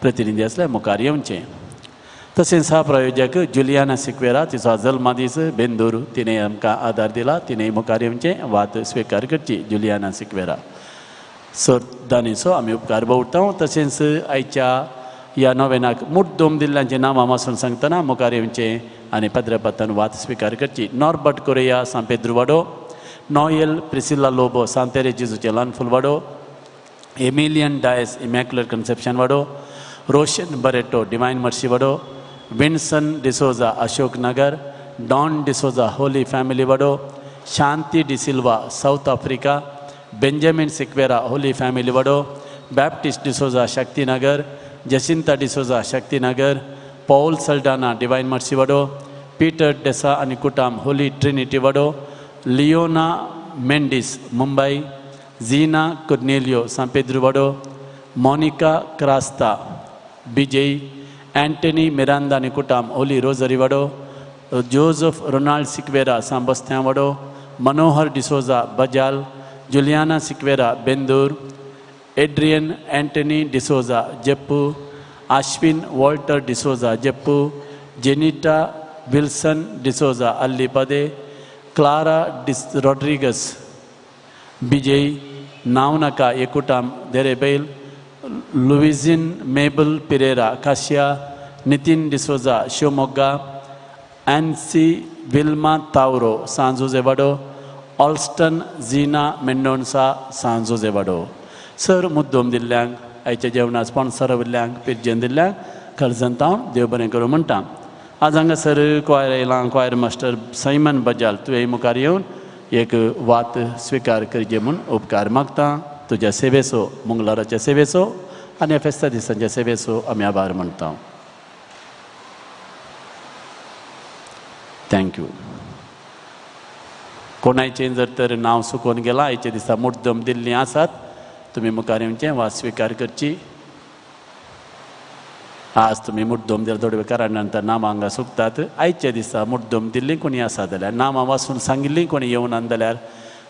प्रतिनिधी आसल्यार मुखार येवचें. तशेंच सह प्रायोजक जुलियाना सिक्वेरा, तिचो जल्मादीस बेंदूर, तिणें आमकां आदार दिला, तिणें मुखार येवचें वाद स्विकार करची. जुलियाना सिक्वेरा सर दानीचो आमी उपकार बावडटा. तशेंच आयच्या ह्या नोवेनाक मुड्डोम दिल्ल्यांचें नांवां वाचून सांगतना मुखार येवचें आनी पद्रपतान वाद स्विकार करची. नॉर्बर्ट कोरेया सांपेद्रू वाडो, नॉयल प्रिसिल्ला लोबो सांतेरे जेजूचें ल्हान फुलवाडो, एमिलियन डायस इमॅक्युलर कन्सेप्शन वाडो, रोशन बरेटो डिवायन मर्सी वाडो, Vinson D'Souza Ashok Nagar, Don D'Souza holy family वाडो, Shanti D'Silva South Africa, Benjamin Sequeira holy family वाडो, Baptist D'Souza Shaktinagar, Jacinta D'Souza Shaktinagar, Paul Saldanha divine mercy वाडो, Peter Desa आनी कुटाम Holi Trinity वाडो, लियोना मेंडिस मुंबई, झीना कुर्नेलियो सांपेद्रू वाडो, Monica Crasta Bijay, Anthony Miranda आनी कुटाम Holi rosary वाडो, Joseph Ronald Sequeira सांबस्त्यां वाडो, Manohar D'Souza Bajal, Juliana Sequeira Bendur, Adrian Antony D'Souza Jeppu, Ashwin Walter D'Souza Jeppu, Jenita Wilson D'Souza Allipade, Clara Rodrigues Bijay, नावनाका एकुटाम देरेबैल, लुविझिन Mabel Pereira Kashia, Nitin D'Souza Shivamogga, Ancy Wilma Tauro सांजोजे वाडो, ऑल्स्टन झिना मेंडोन्सा सांजोजे वाडो. Sir मुद्दोम दिल्ल्यांक, आयच्या जेवणा sponsor दिल्ल्यांक, पिर्जन दिल्ल्यांक खर्जन हांव देव बरें करूं म्हणटा. आज हांगासर क्वायर आयलां, क्वायर मास्टर सायमन बजाल, तुवें मुखार येवन एक वात स्विकार करचे म्हूण उपकार मागता. तुज्या सेवेचो, मंगळाराच्या सेवेचो आनी फेस्ता दिसांच्या सेवेचो आमी आभार मानता. Thank you. कोणायचें जर तर नांव सुकोवन गेलां, आयच्या दिसा मुड्डम दिल्लीं आसात, तुमी मुखार येवचें वात स्विकार करची. आज तुमी मुड्डोम दिल्या थोडे कारण नंतर नांवां हांगा सुकतात. आयच्या दिसा मुड्डोम दिल्लीं कोणी आसा जाल्यार, नांवां वाचून सांगिल्लीं कोणी येवना जाल्यार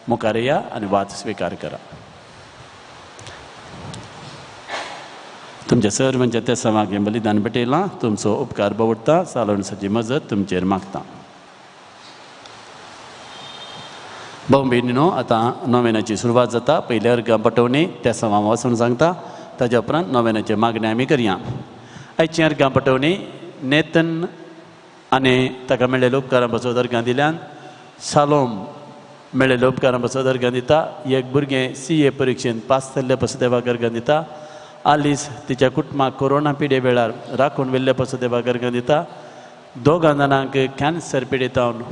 मुखार या आनी वाद स्विकार करा. तुमच्या सर म्हणजे त्या समाग हें बलिदान भेटयलां, तुमचो उपकार बावडटा. सालोणसाची मजत तुमचेर मागता. भाव भयणीनो, आतां नोवेनाची सुरवात जाता. पयल्या अर्गां पटोवणी त्या समां वाचून सांगता, ताज्या उपरांत नोवेनाचे मागणें आमी करया. आयची अर्गां पटोवणी नेतन आनी ताका मेळ्ळेल्या उपकारां पासत अर्गां दिल्यान शालोम मेळ्ळेले उपकारां पासत अर्गां दिता. एक भुरगें CA परिक्षेन पास जाल्ले पासत देवाक अर्गां दिता. आलीस तिच्या कुटुंबाक कोरोना पिडे वेळार राखून व्हेल्ले पासत देवाक अर्गां दिता. दोगां जाणांक कॅन्सर पिडेतावन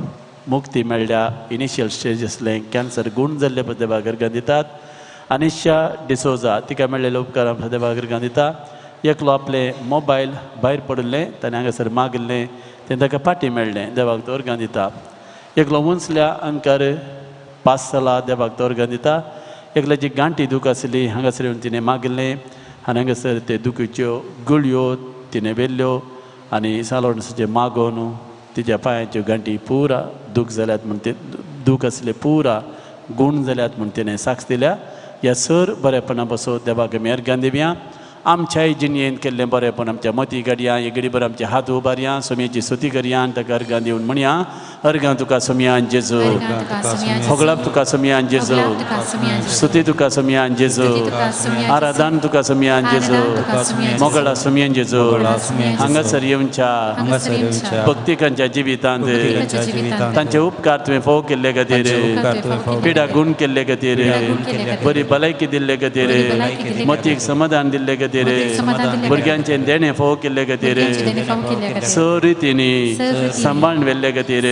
मुक्ती मेळ्ळ्या, इनिशियल स्टेज आसलें कॅन्सर गूण जाल्ले पासत देवाक अर्गां दितात. अनिशा डिसोजा तिका मेळ्ळेले उपकारां पासत देवाक अर्गां दिता. एकलो आपलें मोबायल भायर पडिल्लें ताणें हांगासर मागिल्लें तें ताका फाटीं मेळ्ळें, देवाक तो अर्गां दिता. एकलो उंचल्या अंकार पास जाला, देवाक तो अर्गां दिता. एकल्याची गांठी दूख आसली हांगासर येवन तिणें मागिल्लें आनी हांगासर ते दुखीच्यो गुळयो तिणें व्हेल्ल्यो आनी सालोणसाचें मागोवन तिच्या पांयाच्यो गांठी पुरा दूख जाल्यात म्हूण ते दूख आसले पुरा गूण जाल्यात म्हूण तिणें साक्ष दिल्या. ह्या सर बरेपणा पासून देवाक आमी अर्गां दिवया. आमच्याय जिणयेन केल्लें बरेपण आमच्या मती घडया, हे घडीभर आमचे हात उबारया, सोमयेची स्तुती करया आनी ताका अर्गां दिवन म्हणया. अर्गां तुका सोमयान जेजू, होगळाप तुका सोमयान जेजू, स्तुती तुका सोमयान जेजू, आराधन तुका सोमयान जेजू, मोगळा सोमयान जेजू. हांगासर येवच्या भक्तिकांच्या जिवितांत तांचे उपकार तुवें फोव केल्ले खातीर, पिडा गूण केल्ले खातीर, बरी भलायकी दिल्ले खातीर, मतीक समाधान दिल्ले खातीर, भुरग्यांचें देणें फोव केल्ले खातीर, स रितींनी सांबाळून व्हेल्ले खातीर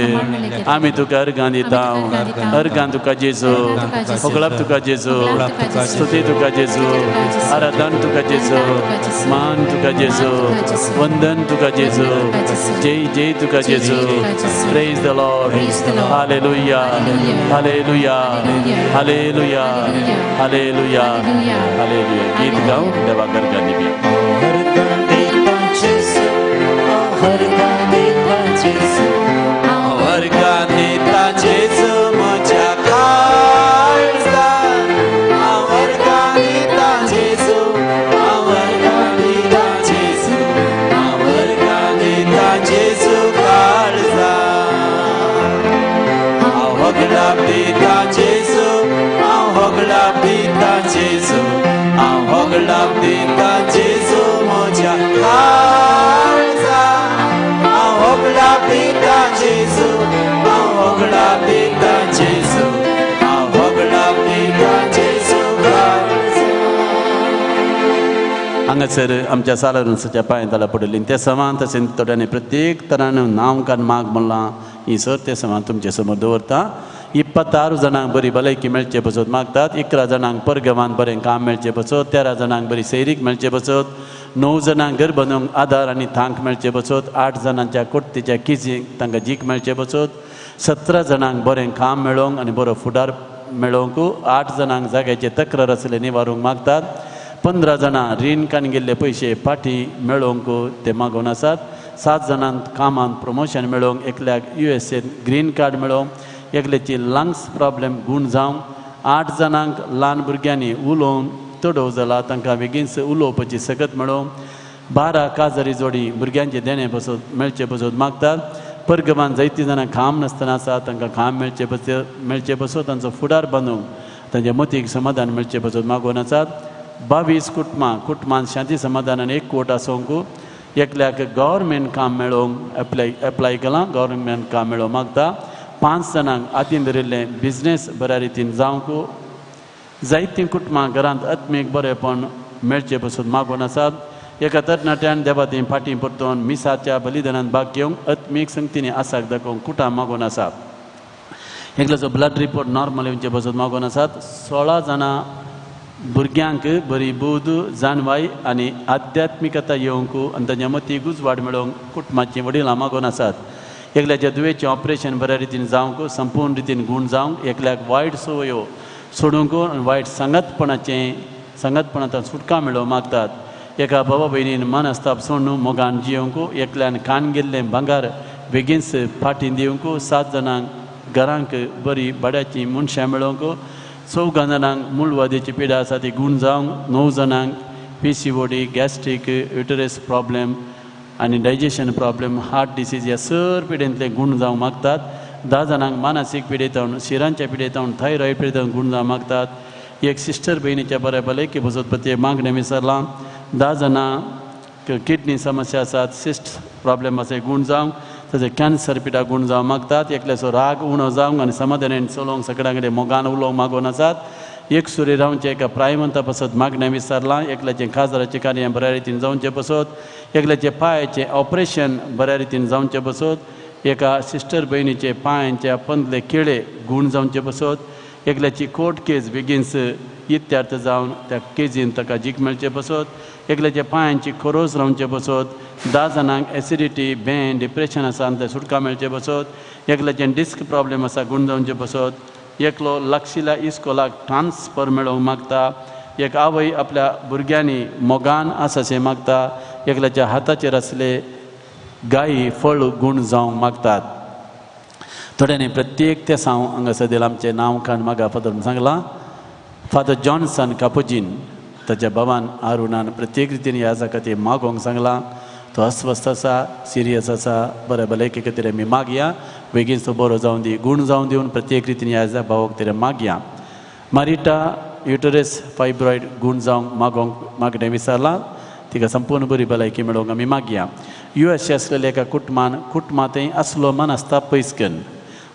आमी तुका अर्गां दिता. अर्गां तुका जेजू, होगळाप तुका जेजू, स्तुती तुका जेजू, आराधन तुका जेजू, मान तुका जेजू, वंदन तुका जेजू, जय जय तुका जेजू. Praise the Lord. Hallelujah, hallelujah, hallelujah, hallelujah, hallelujah. गीत गाऊन देवाक अर्गां दिवया. अर्गां दिता जेजू म्हज्या काळजान, हांव अर्गां दिता जेजू, हांव अर्गां दिता जेजू, हांव अर्गां दिता जेजू काळजान. हांव होगडाप दिता जेजू, हांव होगडाप दिता जेजू, हांव होगडाप दिता जेजू म्हज्या काळजान. हांव होगडाप दिता जेजू, हांव होगडाप दिता जेजू, हांव होगडाप दिता जेजू काळजान. हांगासर आमच्या सालारुसाच्या पांय ताला पडिल्ली ते समान तशें थोड्यांनी प्रत्येक तरान नांव कान माग म्हणलां ही सर ते समान तुमचे समोर दवरता. 26 जाणांक बरी भलायकी मेळचे पसत मागतात, 11 जाणांक परगवान बरें काम मेळचें पसत, 13 जाणांक बरी सैरीक मेळचें पसत, 9 जाणांक घर बांदूंक आदार आनी थांक मेळचें पसत, 8 जाणांच्या कोट्टीच्या किजीक तांकां जीक मेळचें पसत, 17 जाणांक बरें काम मेळोवंक आनी बरो फुडार मेळोवंक, 8 जाणांक जाग्याचे तक्रार आसले निवारूंक मागतात, 15 जाणां रीण कान गेल्ले पयशे फाटीं मेळोवंक ते मागून आसात, 7 जाणांक कामांत प्रमोशन मेळोवंक, एकल्याक USA green कार्ड मेळोवंक, एकल्याची लंग्स प्रॉब्लेम गूण जावंक, 8 जाणांक ल्हान भुरग्यांनी उलोवन तडव जाला तांकां बेगीनच उलोवपाची सकत मेळोवंक, 12 काजारी जोडी भुरग्यांचे देणें पसत मेळचे पसत मागतात. परगवान जायतीं जाणां काम नासतना आसा तांकां काम मेळचे पसत, तांचो फुडार बांदूंक, तांच्या मतीक समाधान मेळचे पसत मागून आसात. 22 कुटुंबां कुटुंबान शांती समाधान आनी एकवट आसूंक, एकल्याक गव्हर्मेंट काम मेळोवंक एप्लाय केलां, गव्हर्मेंट काम मेळोवंक मागता. 5 जाणांक हातीन धरिल्लें बिजनेस बऱ्या रितीन जावंक, जायतीं कुटुंबां घरांत आत्मीक बरेपण मेळचे पसून मागून आसात. एका तरणाट्यान देवाती फाटीं परतून मिसाच्या बलिदानान भाग घेवंक आत्मीक संगतींनी आसाक दाखोवंक कुटां मागून आसात. एकल्याचो ब्लड रिपोर्ट नॉर्मल येवचे पसून मागून आसात. 16 जाणां भुरग्यांक बरी बूद जाणवाय आनी आध्यात्मिकता येवंक आनी तांच्या मतीक उजवाड मेळोवंक कुटुंबाचीं वडिलां मागून आसात. एकल्याच्या दुयेचें ऑपरेशन बऱ्या रितीन जावंक, संपूर्ण रितीन गूण जावंक, एकल्याक वायट संवयो सोडूंक आनी वायट सांगातपणांत सुटका मेळोवंक मागतात. एका बाबा भयणीन मनस्ताप सोडून मोगान जियोवंक, एकल्यान कान गेल्लें भांगार बेगीनच फाटीं दिवंक, 7 जाणांक घरांक बरी भाड्याचीं मनशां मेळोवंक, 4 जाणांक मुळवादीची पिडा आसा ती गूण जावंक, 9 जाणांक PCOD, gastric, uterus problem आनी डायजेशन प्रॉब्लेम, हार्ट डिसीज ह्या सर पिडेंतले गूण जावंक मागतात. 10 जाणांक मानसीक पिडेतावन, शिरांच्या पिडेतावन, थायरॉयड पिडेतावन गूण जावंक मागतात. एक सिस्टर भयणीच्या बऱ्या भलायकी बसत पती मागणें विसरलां. 10 जाणां किडनी समस्या आसात, सिस्ट प्रॉब्लेम आसा गूण जावंक, ताचे कॅन्सर पिडा गूण जावंक मागतात. एकल्याचो राग उणो जावंक आनी समाधानान चलोवंक सगळ्यां कडेन मोगान उलोवंक मागून आसात. एक सुरी रावचें एका प्रायमंता पासत मागणें विचारलां. एकल्याचें खाजराचें कार्य बऱ्या रितीन जावचें पासत, एकल्याचें पांयाचें ऑपरेशन बऱ्या रितीन जावचें पासत, एका सिस्टर भयणीचे पांयांच्या पंदले केळे गूण जावचे पासत, एकल्याची कोर्ट केस बेगीनच इत्यार्थ जावन त्या केजीन ताका जीक मेळचे पासत, एकल्याच्या पांयांची खोरोज रावचे पासत, 10 जाणांक एसिडिटी बेन डिप्रेशन आसा आनी तें सुटका मेळचे पासत, एकल्याचें डिस्क प्रॉब्लेम आसा गूण जावचे पासत, एकलो लागशिल्ल्या इस्कोलाक ट्रान्सफर मेळोवंक मागता, एक आवय आपल्या भुरग्यांनी मोगान आसा अशें मागता, एकल्याच्या हाताचेर आसले गायी फळ गूण जावंक मागतात. थोड्यांनी प्रत्येक ते हांव हांगासर दिलां आमचें नांव काण मागा फादर सांगलां. फादर जॉन्सन कापुजीन ताच्या बाबान आरुणान प्रत्येक रितीन ह्या खातीर मागोवंक सांगलां. तो अस्वस्थ आसा, सिरियस आसा, बऱ्या भलायके खातीर आमी मागया, बेगीन तो बरो जावन दी, गूण जावन दिवन प्रत्येक रितीन ह्या भावाक तरी मागया. मारिटा युटरस फायब्रॉयड गूण जावंक मागोवंक मागणें विचारलां, तिका संपूर्ण बरी भलायकी मेळोवंक आमी मागया. यू एस आसलेल्या एका कुटुंबान कुटुंबांतय आसलो मनस्ताप पयस करून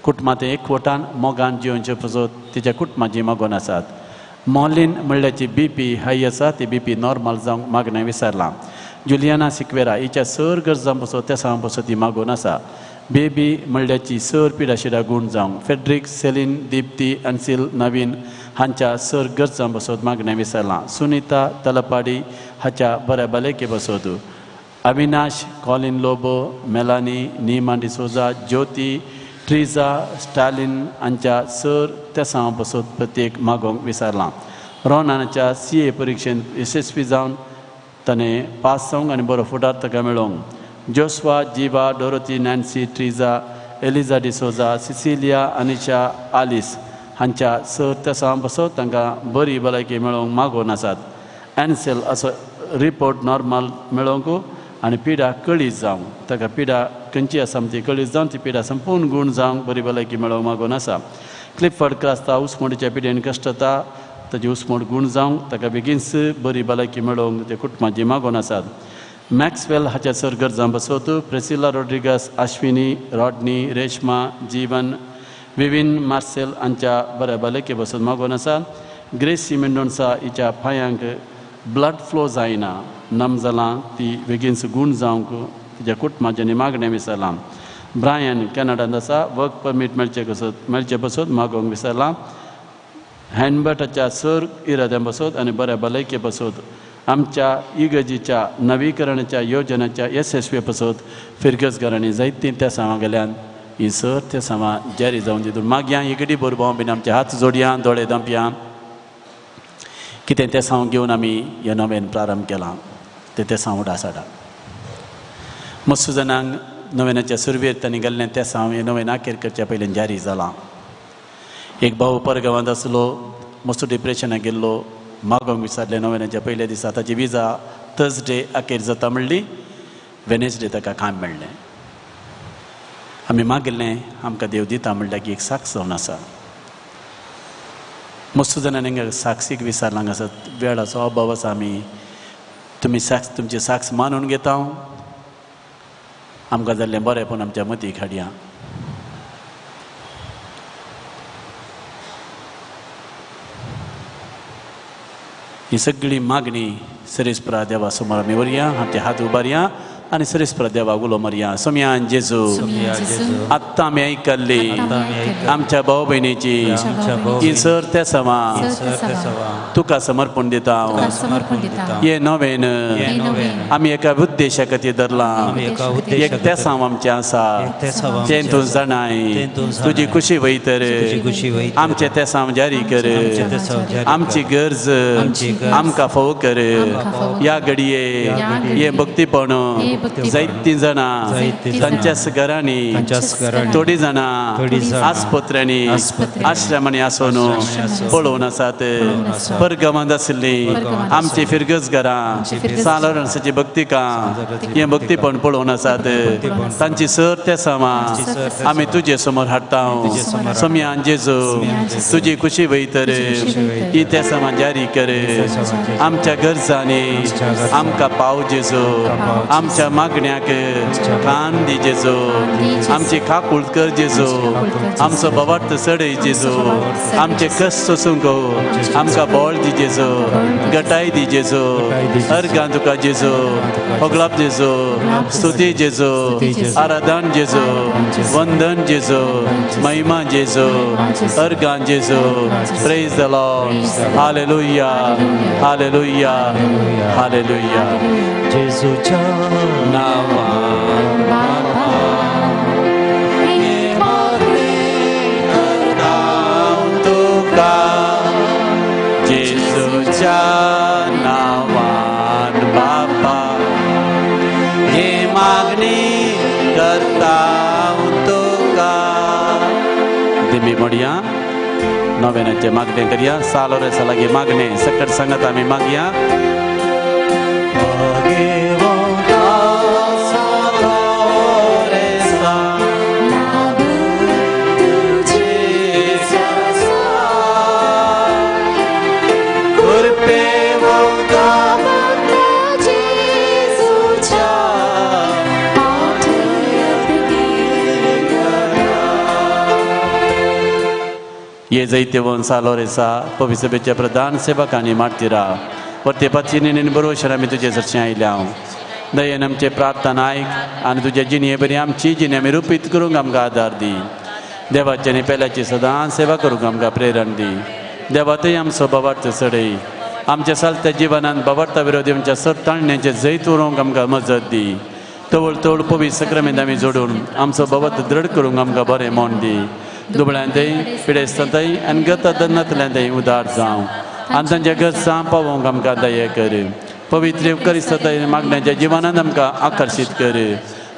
कुटुंबांत एकवटान मोगान जिवनचे पासत तिच्या कुटुंबाची मागोवन आसात. मॉलिन म्हणल्याची बी पी हाय आसा, ती बी पी नॉर्मल जावंक मागणें विचारलां. जुलियाना सिक्वेरा हिच्या सर गरजां पासत तेसां पासत ती मागोवन आसा. बेबी म्हणल्याची सर पिडाशिडा गूण जावंक फेड्रिक सेलीन दीप्ती अन्सिल नवीन हांच्या सर गरजां पासत मागणें विचारलां. सुनिता तलपाडी हाच्या बऱ्या भलायके पासत, अविनाश कॉलिन लोबो मेलानी नीमा डिसोजा ज्योती ट्रिजा स्टालिन हांच्या सर तेसां पासत प्रत्येक मागोवंक विचारलां. रोनाच्या सी ए परिक्षेंत यशस्वी जावन ताणें पास जावंक आनी बरो फुडार ताका मेळोवंक. Joshua Jeeva Dorothy Nancy Triza Eliza D'Souza Cecilia Anisha Alice हांच्या सर तेसां पासत तांकां बरी भलायकी मेळोवंक मागोवन आसात. एनसेल असो रिपोर्ट नॉर्मल मेळोवंक आनी पिडा कळी जावंक, ताका पिडा खंयची आसा ती कळी जावन ती पिडा संपूर्ण गूण जावंक बरी भलायकी मेळोवंक मागोवन आसा. क्लिफर्ड क्रास्ता उस्मोडीच्या पिडेन कश्टता, ताजी उस्मोड गूण जावंक ताका बेगीनच बरी भलायकी मेळोवंक ते कुटुंबाची मागोवन आसात. मॅक्सवेल हाच्या सर गरजां पासत Priscilla Rodrigues Ashwini Rodney Reshma Jeevan Vivin Marcel हांच्या बऱ्या भलायके पासत मागोवन आसा. ग्रेसी मेंडोन्सा हिच्या पांयांक ब्लड फ्लो जायना नम जालां, ती बेगीनच गूण जावंक तिच्या कुटुंबाच्या मागणें विचारलां. ब्रायन कॅनडांत आसा, वर्क परमीट मेळचे पासत मागोवंक विचारलां. हॅनबर्टाच्या सर इराद्यां पासत आनी बऱ्या भलायके पासत आमच्या इगर्जीच्या नवीकरणाच्या योजनाच्या यशस्वी पासत फिरगजगारांनी जायतीं त्या सामां गेल्यान ही सर त्या सामां जारी जावन तितून मागया. इगडी बरोबर बीन आमचे हात जोडया, दोळे दांपया, कितें तें साव घेवन आमी हें नवेन प्रारंभ केलां तें तें साव डासाडा. मस्त जाणांक नवेनाच्या सुरवेर तांणी गेल्लें तें साव हें नवेन आखेर करच्या पयलीं जारी जालां. एक भाऊ परगांवांत आसलो, मस्त डिप्रेशनाक गेल्लो, मागोवंक विचारलें नवेनाच्या पयल्या दिसा ताची विजा थर्सडे अखेर जाता म्हणली, वेनेसडे ताका काम मेळ्ळें. आमी मागिल्लें आमकां देव दिता म्हणल्यार की एक साक्ष जावन आसा. मस्त जाणांनी हांगा साक्षीक विचारलां, हांगासर वेळाचो अभाव आसा, आमी तुमी साक्ष तुमची साक्ष मानून घेता, आमकां जाल्लें बरें पूण आमच्या मतीक हाडया. ही सगळी मागणी सरेस्परा देवा समोर आमी व्हरया, आमचे हात उबारया आनी सरेस्परा देवा उलो मारया. सोमयान जेजू, आत्तां आमी आयकल्ली आमच्या भाव भयणीची ही सर ते सवा तुका समर्पण दिता. हे नवेन आमी एका उद्देशा खातीर धरलां, एक तेसांव आमचें आसा तें तूं जाणाय, तुजी खुशी वयतर आमचें तेसांव जारी कर, आमची गरज आमकां फोव कर. ह्या घडये हें भक्तीपण जायतीं जाणां तांच्याच घरांनी, थोडीं जाणां आस्पत्र्यांनी आश्रमांनी आसून पळोवन आसात. परगांवांत आशिल्लीं आमची फिरगज घरां सालोरन्साची भक्तिकां हें भक्तीपण पळोवन आसात. तांची सर तेसांवां आमी तुजे समोर हाडटा. सोमयान जेजू तुजी खुशी वयतर ही तेसांवां जारी कर, आमच्या गरजांनी आमकां पाव जेजू, आमच्या आमच्या मागण्याक कान दी जेजू, आमची काकूळ कर जेजू, आमचो बवार्थ चडय जेजू, आमचे कश्ट सोसूंक आमकां बळ दी जेजू, गटाय दी जेजू, अर्गां तुका जेजू, होगळाप जेजू, स्तुती जेजू, आराधन जेजू, वंदन जेजू, महिमा जेजू, अर्गां जेजू. Praise the Lord. Hallelujah, hallelujah, hallelujah. जेजूच्या नांवान बापा हें मागणें करता हांव तुका, जेजूच्या नांवान बापा हें मागणें करता हांव तुका. दिमी मोडया नव्यानाचे मागणें करया. सालोरेसा लागीं मागणें सकट सांगत आमी मागया. ये जैतेवन सालोरेसा पविसभेच्या प्रधान सेवकांनी मार्तिरा वरते पाचीने बरोबर आमी तुजे सरचें आयल्या. दयेन आमचे प्रार्थना आयक आनी तुज्या जिणये बरी आमची जिणे आमी रुपीत करूंक आमकां आदार दी. देवाचे आनी पेल्याची सदां सेवा करूंक आमकां प्रेरण दी. देवा थंय आमचो बाबार्थ चडय, आमच्या सालत्या जिवनांत बाबार्था विरोधी आमच्या सरताळण्याचें जैत उरोवंक आमकां मजत दी. तवळ तवळ पवित्र सक्रामेंत आमी जोडून आमचो बाबार्थ दृढ करूंक आमकां बरें मन दी. दुबळ्यांतय पिडेस्तांतय आनी गत दन्नातल्यांतय उदार जावं आनी तांच्या गरजां पावोवंक आमकां दया कर. पवित्र करिस्तय मागण्याच्या जिवनांत आमकां आकर्शीत कर.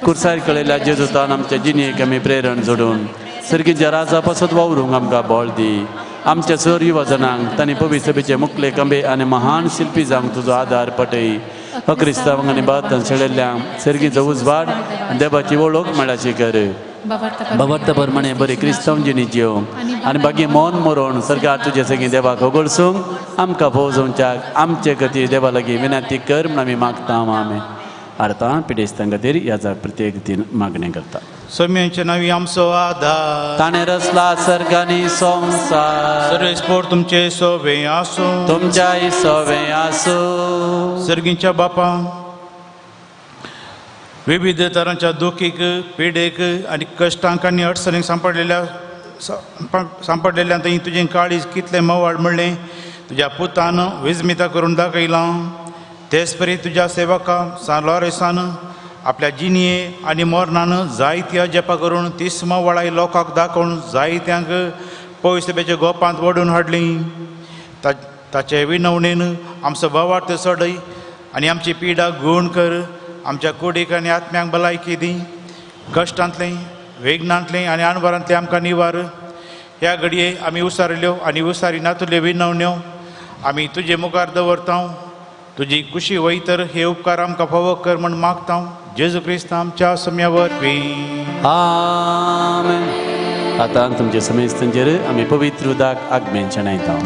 कुर्सार कळयल्या जेजुतान आमच्या जिणेक आमी प्रेरण जोडून सर्गीच्या राजा पासत वावरूंक आमकां बळ दी. आमच्या सर युवजनांक तांणी पवित्र सभेचे मुखले कंबे आनी महान शिल्पी जावंक तुजो आदार पटय. अक्रिस्तांवांक आनी बातान शेळिल्ल्यांक सर्गीचो उजवाड आनी देवाची वळख मेळाची कर. बाबा प्रमाणे बरी क्रिस्तांव जिणी जेव आनी बाकी मन मरोण सरकार तुजे सगळीं देवाक होगळसूंक आमकां भोवजोवच्याक आमचे खातीर देवा लागीं विनंती कर म्हूण आमी मागता. आमी आर्ता पिडेस्तां खातीर ह्या प्रत्येक दिन मागणें करता. सोम्यांचे नावी आमचो आधार, ताणें रचला सर्गानी संवसार, सर्वेस्पोर तुमचे सोवे आसूं, तुमच्याय सोवे आसूं. सर्गींच्या बापा विविध तरांच्या दुखीक पिडेक आनी कश्टांक आनी अडचणीक सांपडलेल्या थंय तुजें काळीज कितलें मवाळ म्हणलें तुज्या पुतान विजमिता करून दाखयलां. तेच परी तुज्या सेवका सान लॉरेसान आपल्या जिणये आनी मरणान जायत्या जपा करून तीस मवाळाय लोकांक दाखोवन जायत्यांक पयसभेच्या गोपांत ओडून हाडली. ताचे विनवणेन आमचो भावार्थ चडय आनी आमची पिडा गुण कर. आमच्या कुडीक आनी आत्म्यांक भलायकी दी. कश्टांतलें वेगनांतलें आनी अणभरांतलें आमकां निवार. ह्या घडये आमी उसारिल्ल्यो आनी उसारी नातुल्ल्यो विनवण्यो आमी तुजे मुखार दवरता. तुजी कुशी वयतर हे उपकार आमकां फावो कर म्हूण मागता. जेजू क्रिस्त आमच्या सम्या वरवीं आमेन. आतां तुमचे समेस्तांचेर आमी पवित्र उदक आगमेन शेणयता.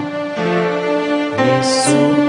Oh.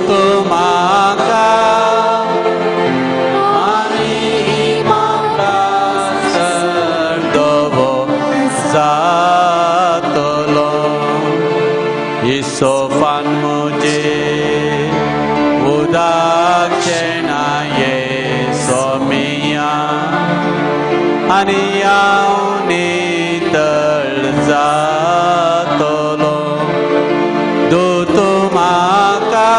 दूत म्हाका आनी म्हाका दवो जातलो इसोफान म्हजे उदक शेणाये सोमिया आनी हांव नितळ जातलो दूत म्हाका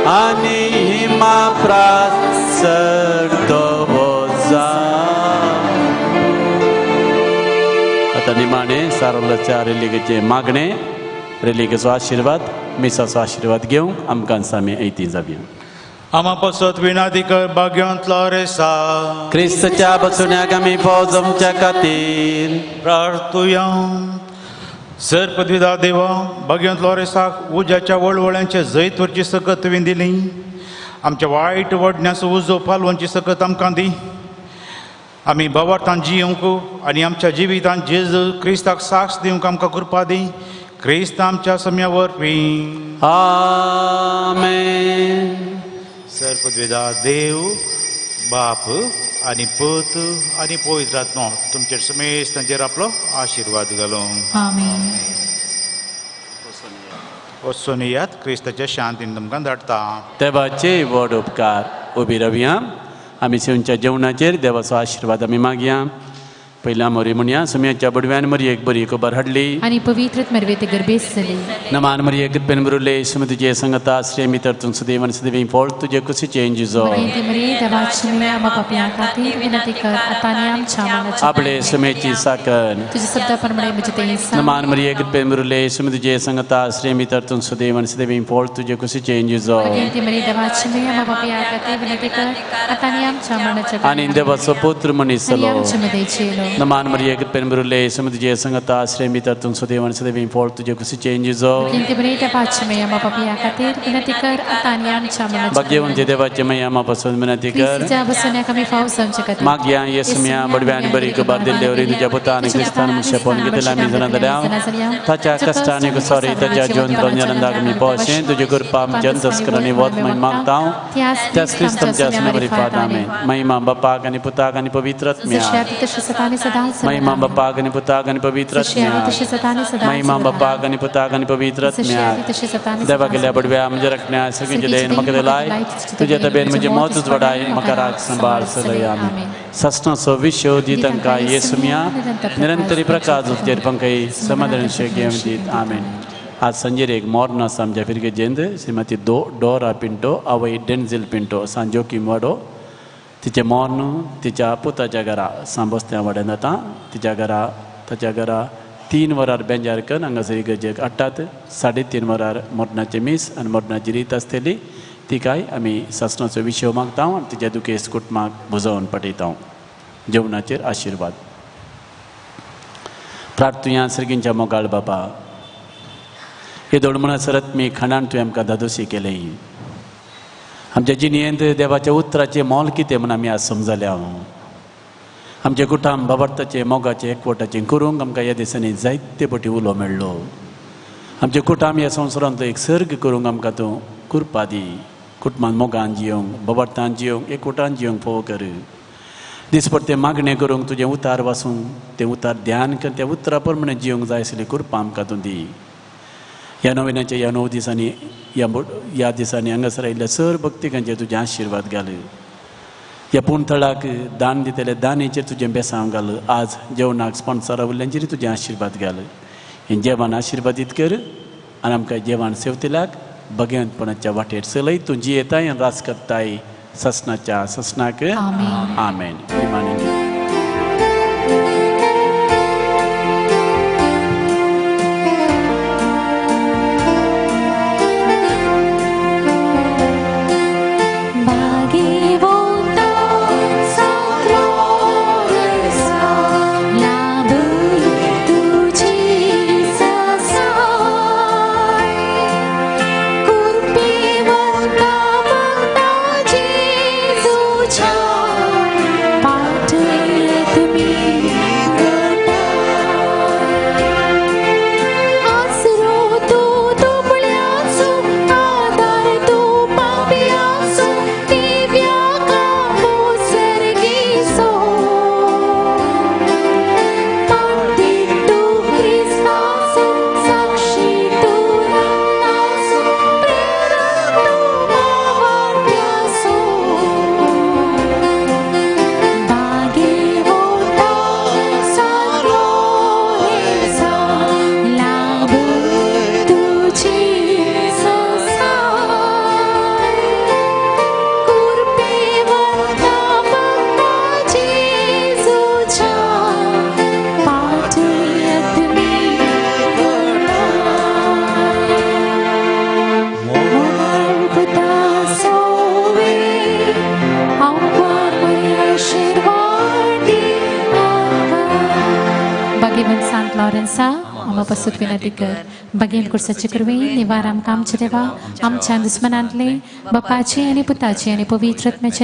आनी हिमा प्रासर दवो जा. आतां निमाणें सारोलाच्या रेलिगेचें मागणें, रेलिगेचो आशिर्वाद, मिसाचो आशिर्वाद घेवंक आमकां सामी ऐती जावया. आमा पासत विनादी कर भाग्यांतलो रेसा क्रिस्तच्या बसुण्याक आमी फौज आमच्या खातीर प्रार्थुया. सर पदवीदा देवा, भाग्यांतलो रेसाक उज्याच्या वळवळ्यांचे जैत वरची सकत तुवें दिली. आमच्या वायट वडण्याचो उजो पालवणची सकत आमकां दी. आमी भावार्थान जियोंक आनी आमच्या जिवितान जेजू क्रिस्ताक साक्ष दिवंक आमकां कृपा दी. क्रिस्त आमच्या सम्या वरवीं. आमेन. सर पदवीदा देव बाप आनी पूत आनी पवित्र आत्मो तुमचेर समेस्त तांचेर आपलो आशिर्वाद घालूं. आमेन. वचून येयात, क्रिस्ताच्या शांतीन तुमकां धाडटा. देवाचे व्हड उपकार. उबी रावया. आमी सेवच्या जेवणाचेर देवाचो आशिर्वाद आमी मागया. पयल्या मोरी म्हणया, सुम्याच्या बडव्यान मरयेक बरी खबर हाडली आनी पवित्र मरवेते गर्भेस जाली. नमान मरये कृपेन बरुले सुम तुजे संगता श्रेय भितर तूं सदैव आनी सदैव फळ तुजे कुशीचें जिजो. मरिये मरिये देवाची माया आमकां पापयां खातीर विनंती कर आतां आनी आमच्या मरणाच्या आपले सुमेची साकन तुझ्या शब्दा प्रमाणे म्हजें तें सांग. नमान मरिये कृपेन बरुले सुम तुजे संगता श्रेय भितर तूं सदैव आनी सदैव फळ तुजे कुशीचें जिजो. मरिये मरिये देवाची माया आमकां पापयां खातीर विनंती कर आतां आनी आमच्या मरणाच्या आनी देवाचो पुत्र मनीस आनी जालो. आमच्या मदें चेलो. नमान मरिये कृपेन बरुले सुम तुजे संगता श्रेय भितर तूं सदैव आनी सदैव फळ तुजे कुशीचें जिजो. मरिये मरिये देवाची माया आमकां पापयां खातीर विनंती कर आतां आनी आमच्या मरणाच्या भाग्यवंती देवाची माया आमकां पासून विनंती कर. क्रिस्ताच्या बसण्याक आमी फावो जावचे खातीर मागया येसुम्या बडव्या आनी बरी खबर दिल्ले वरी तुज्या पुता आनी क्रिस्तान मुशेपण घेतल्या आमी जाणा जाल्या ताच्या कश्टांनी सॉरी ताच्या जीवन प्रंजनंदाक आमी पोशें तुजी कृपा आमच्या अंतस्करणी वत म्हण मागता त्याच क्रिस्त आमच्या सुनावरी फाट. आमेन. महिमा बापाक आनी पुताक आनी पवित्र आत्म्याक. महिमा बापाक आनी पुताक आनी पवित्र आत्म्याक. महिमा बापाक आनी पुताक आनी पवित्र आत्म्याक. देवा केल्या बडव्या म्हज्या रखण्या सगळीं देन म्हाका दिलाय तुज्या तबेन म्हजें मत उजवाडाय म्हाका राग सांबाळ चलय. आमेन. ससनाचो विश्व दी तांकां येसुम्या निरंतरी प्रकाश तुजेर पंकय समाधान घेवन दीत. आमेन. आज सांजेर एक मोर्न आसा आमच्या फिरगेजेंत श्रीमती डोरा पिंटो आवय डेन्झिल पिंटो सांजोकीम वाडो. तिचें मोर्न तिच्या पुताच्या घरा सांबोस्त्या वाड्यान जाता. तिच्या घरा ताच्या घरा 3 वरार बेंजार करून हांगासर इगर्जेक हाडटात. 3.5 वरार मरणाचें मीस आनी मरणाची रीत आसतली. तिकाय आमी सासणाचो विशय मागता आनी तिच्या दुखेस्त कुटुंबाक भुजोवन पठयता. जेवणाचेर आशिर्वाद. प्रार्थुया. सर्गींच्या मोगाळ बाबा, हे दोड म्हणसरत मी खाणान तुवें आमकां धादोशी केलें. आमच्या जिणेंत देवाच्या उतराचें मोल कितें म्हूण आमी आज समजल्या. आमच्या कुटाम बाबार्थाचें मोगाचें एकवटाचें करूंक आमकां ह्या दिसांनी जायते पटी उलो मेळ्ळो. आमच्या कुटाम ह्या संवसारांतलो एक सर्ग करूंक आमकां तूं कृपा दी. कुटुंबान मोगान जियोंक, बाबार्थान जियोंक, एकवटान जियोंक फोव कर. दिसपट्टे मागणें करूंक तुजें उतार वासूंक तें उतार ध्यान कर त्या उतरा प्रमाणे जियोंक जाय आसली कृपा आमकां तूं दी. ह्या नविनाच्या ह्या 9 दिसांनी ह्या दिसांनी हांगासर आयिल्ल्या सर भक्तिकांचेर तुजें आशिर्वाद घाल. ह्या पूणथळाक दान दितले दानेचेर तुजें बेसांव घाल. आज जेवणाक स्पॉन्सरा उरल्यांचेर तुजें आशिर्वाद घाल. हें जेवण आशिर्वादीत कर आनी आमकां जेवण सेवतेल्याक भगवंतपणाच्या वाटेर चलय. तूं जियेताय आनी राज करताय ससनाच्या ससनाक. आमेन. निमाणें पाठ तुम्ही लॉरेन्सा आमा पासून विनंती कर. बगेल कुर्साची कृपे निवार आमकां आमच्या देवा आमच्या दुस्मनांतले बापाची आनी पुताची आनी पवित्र आत्म्याच्या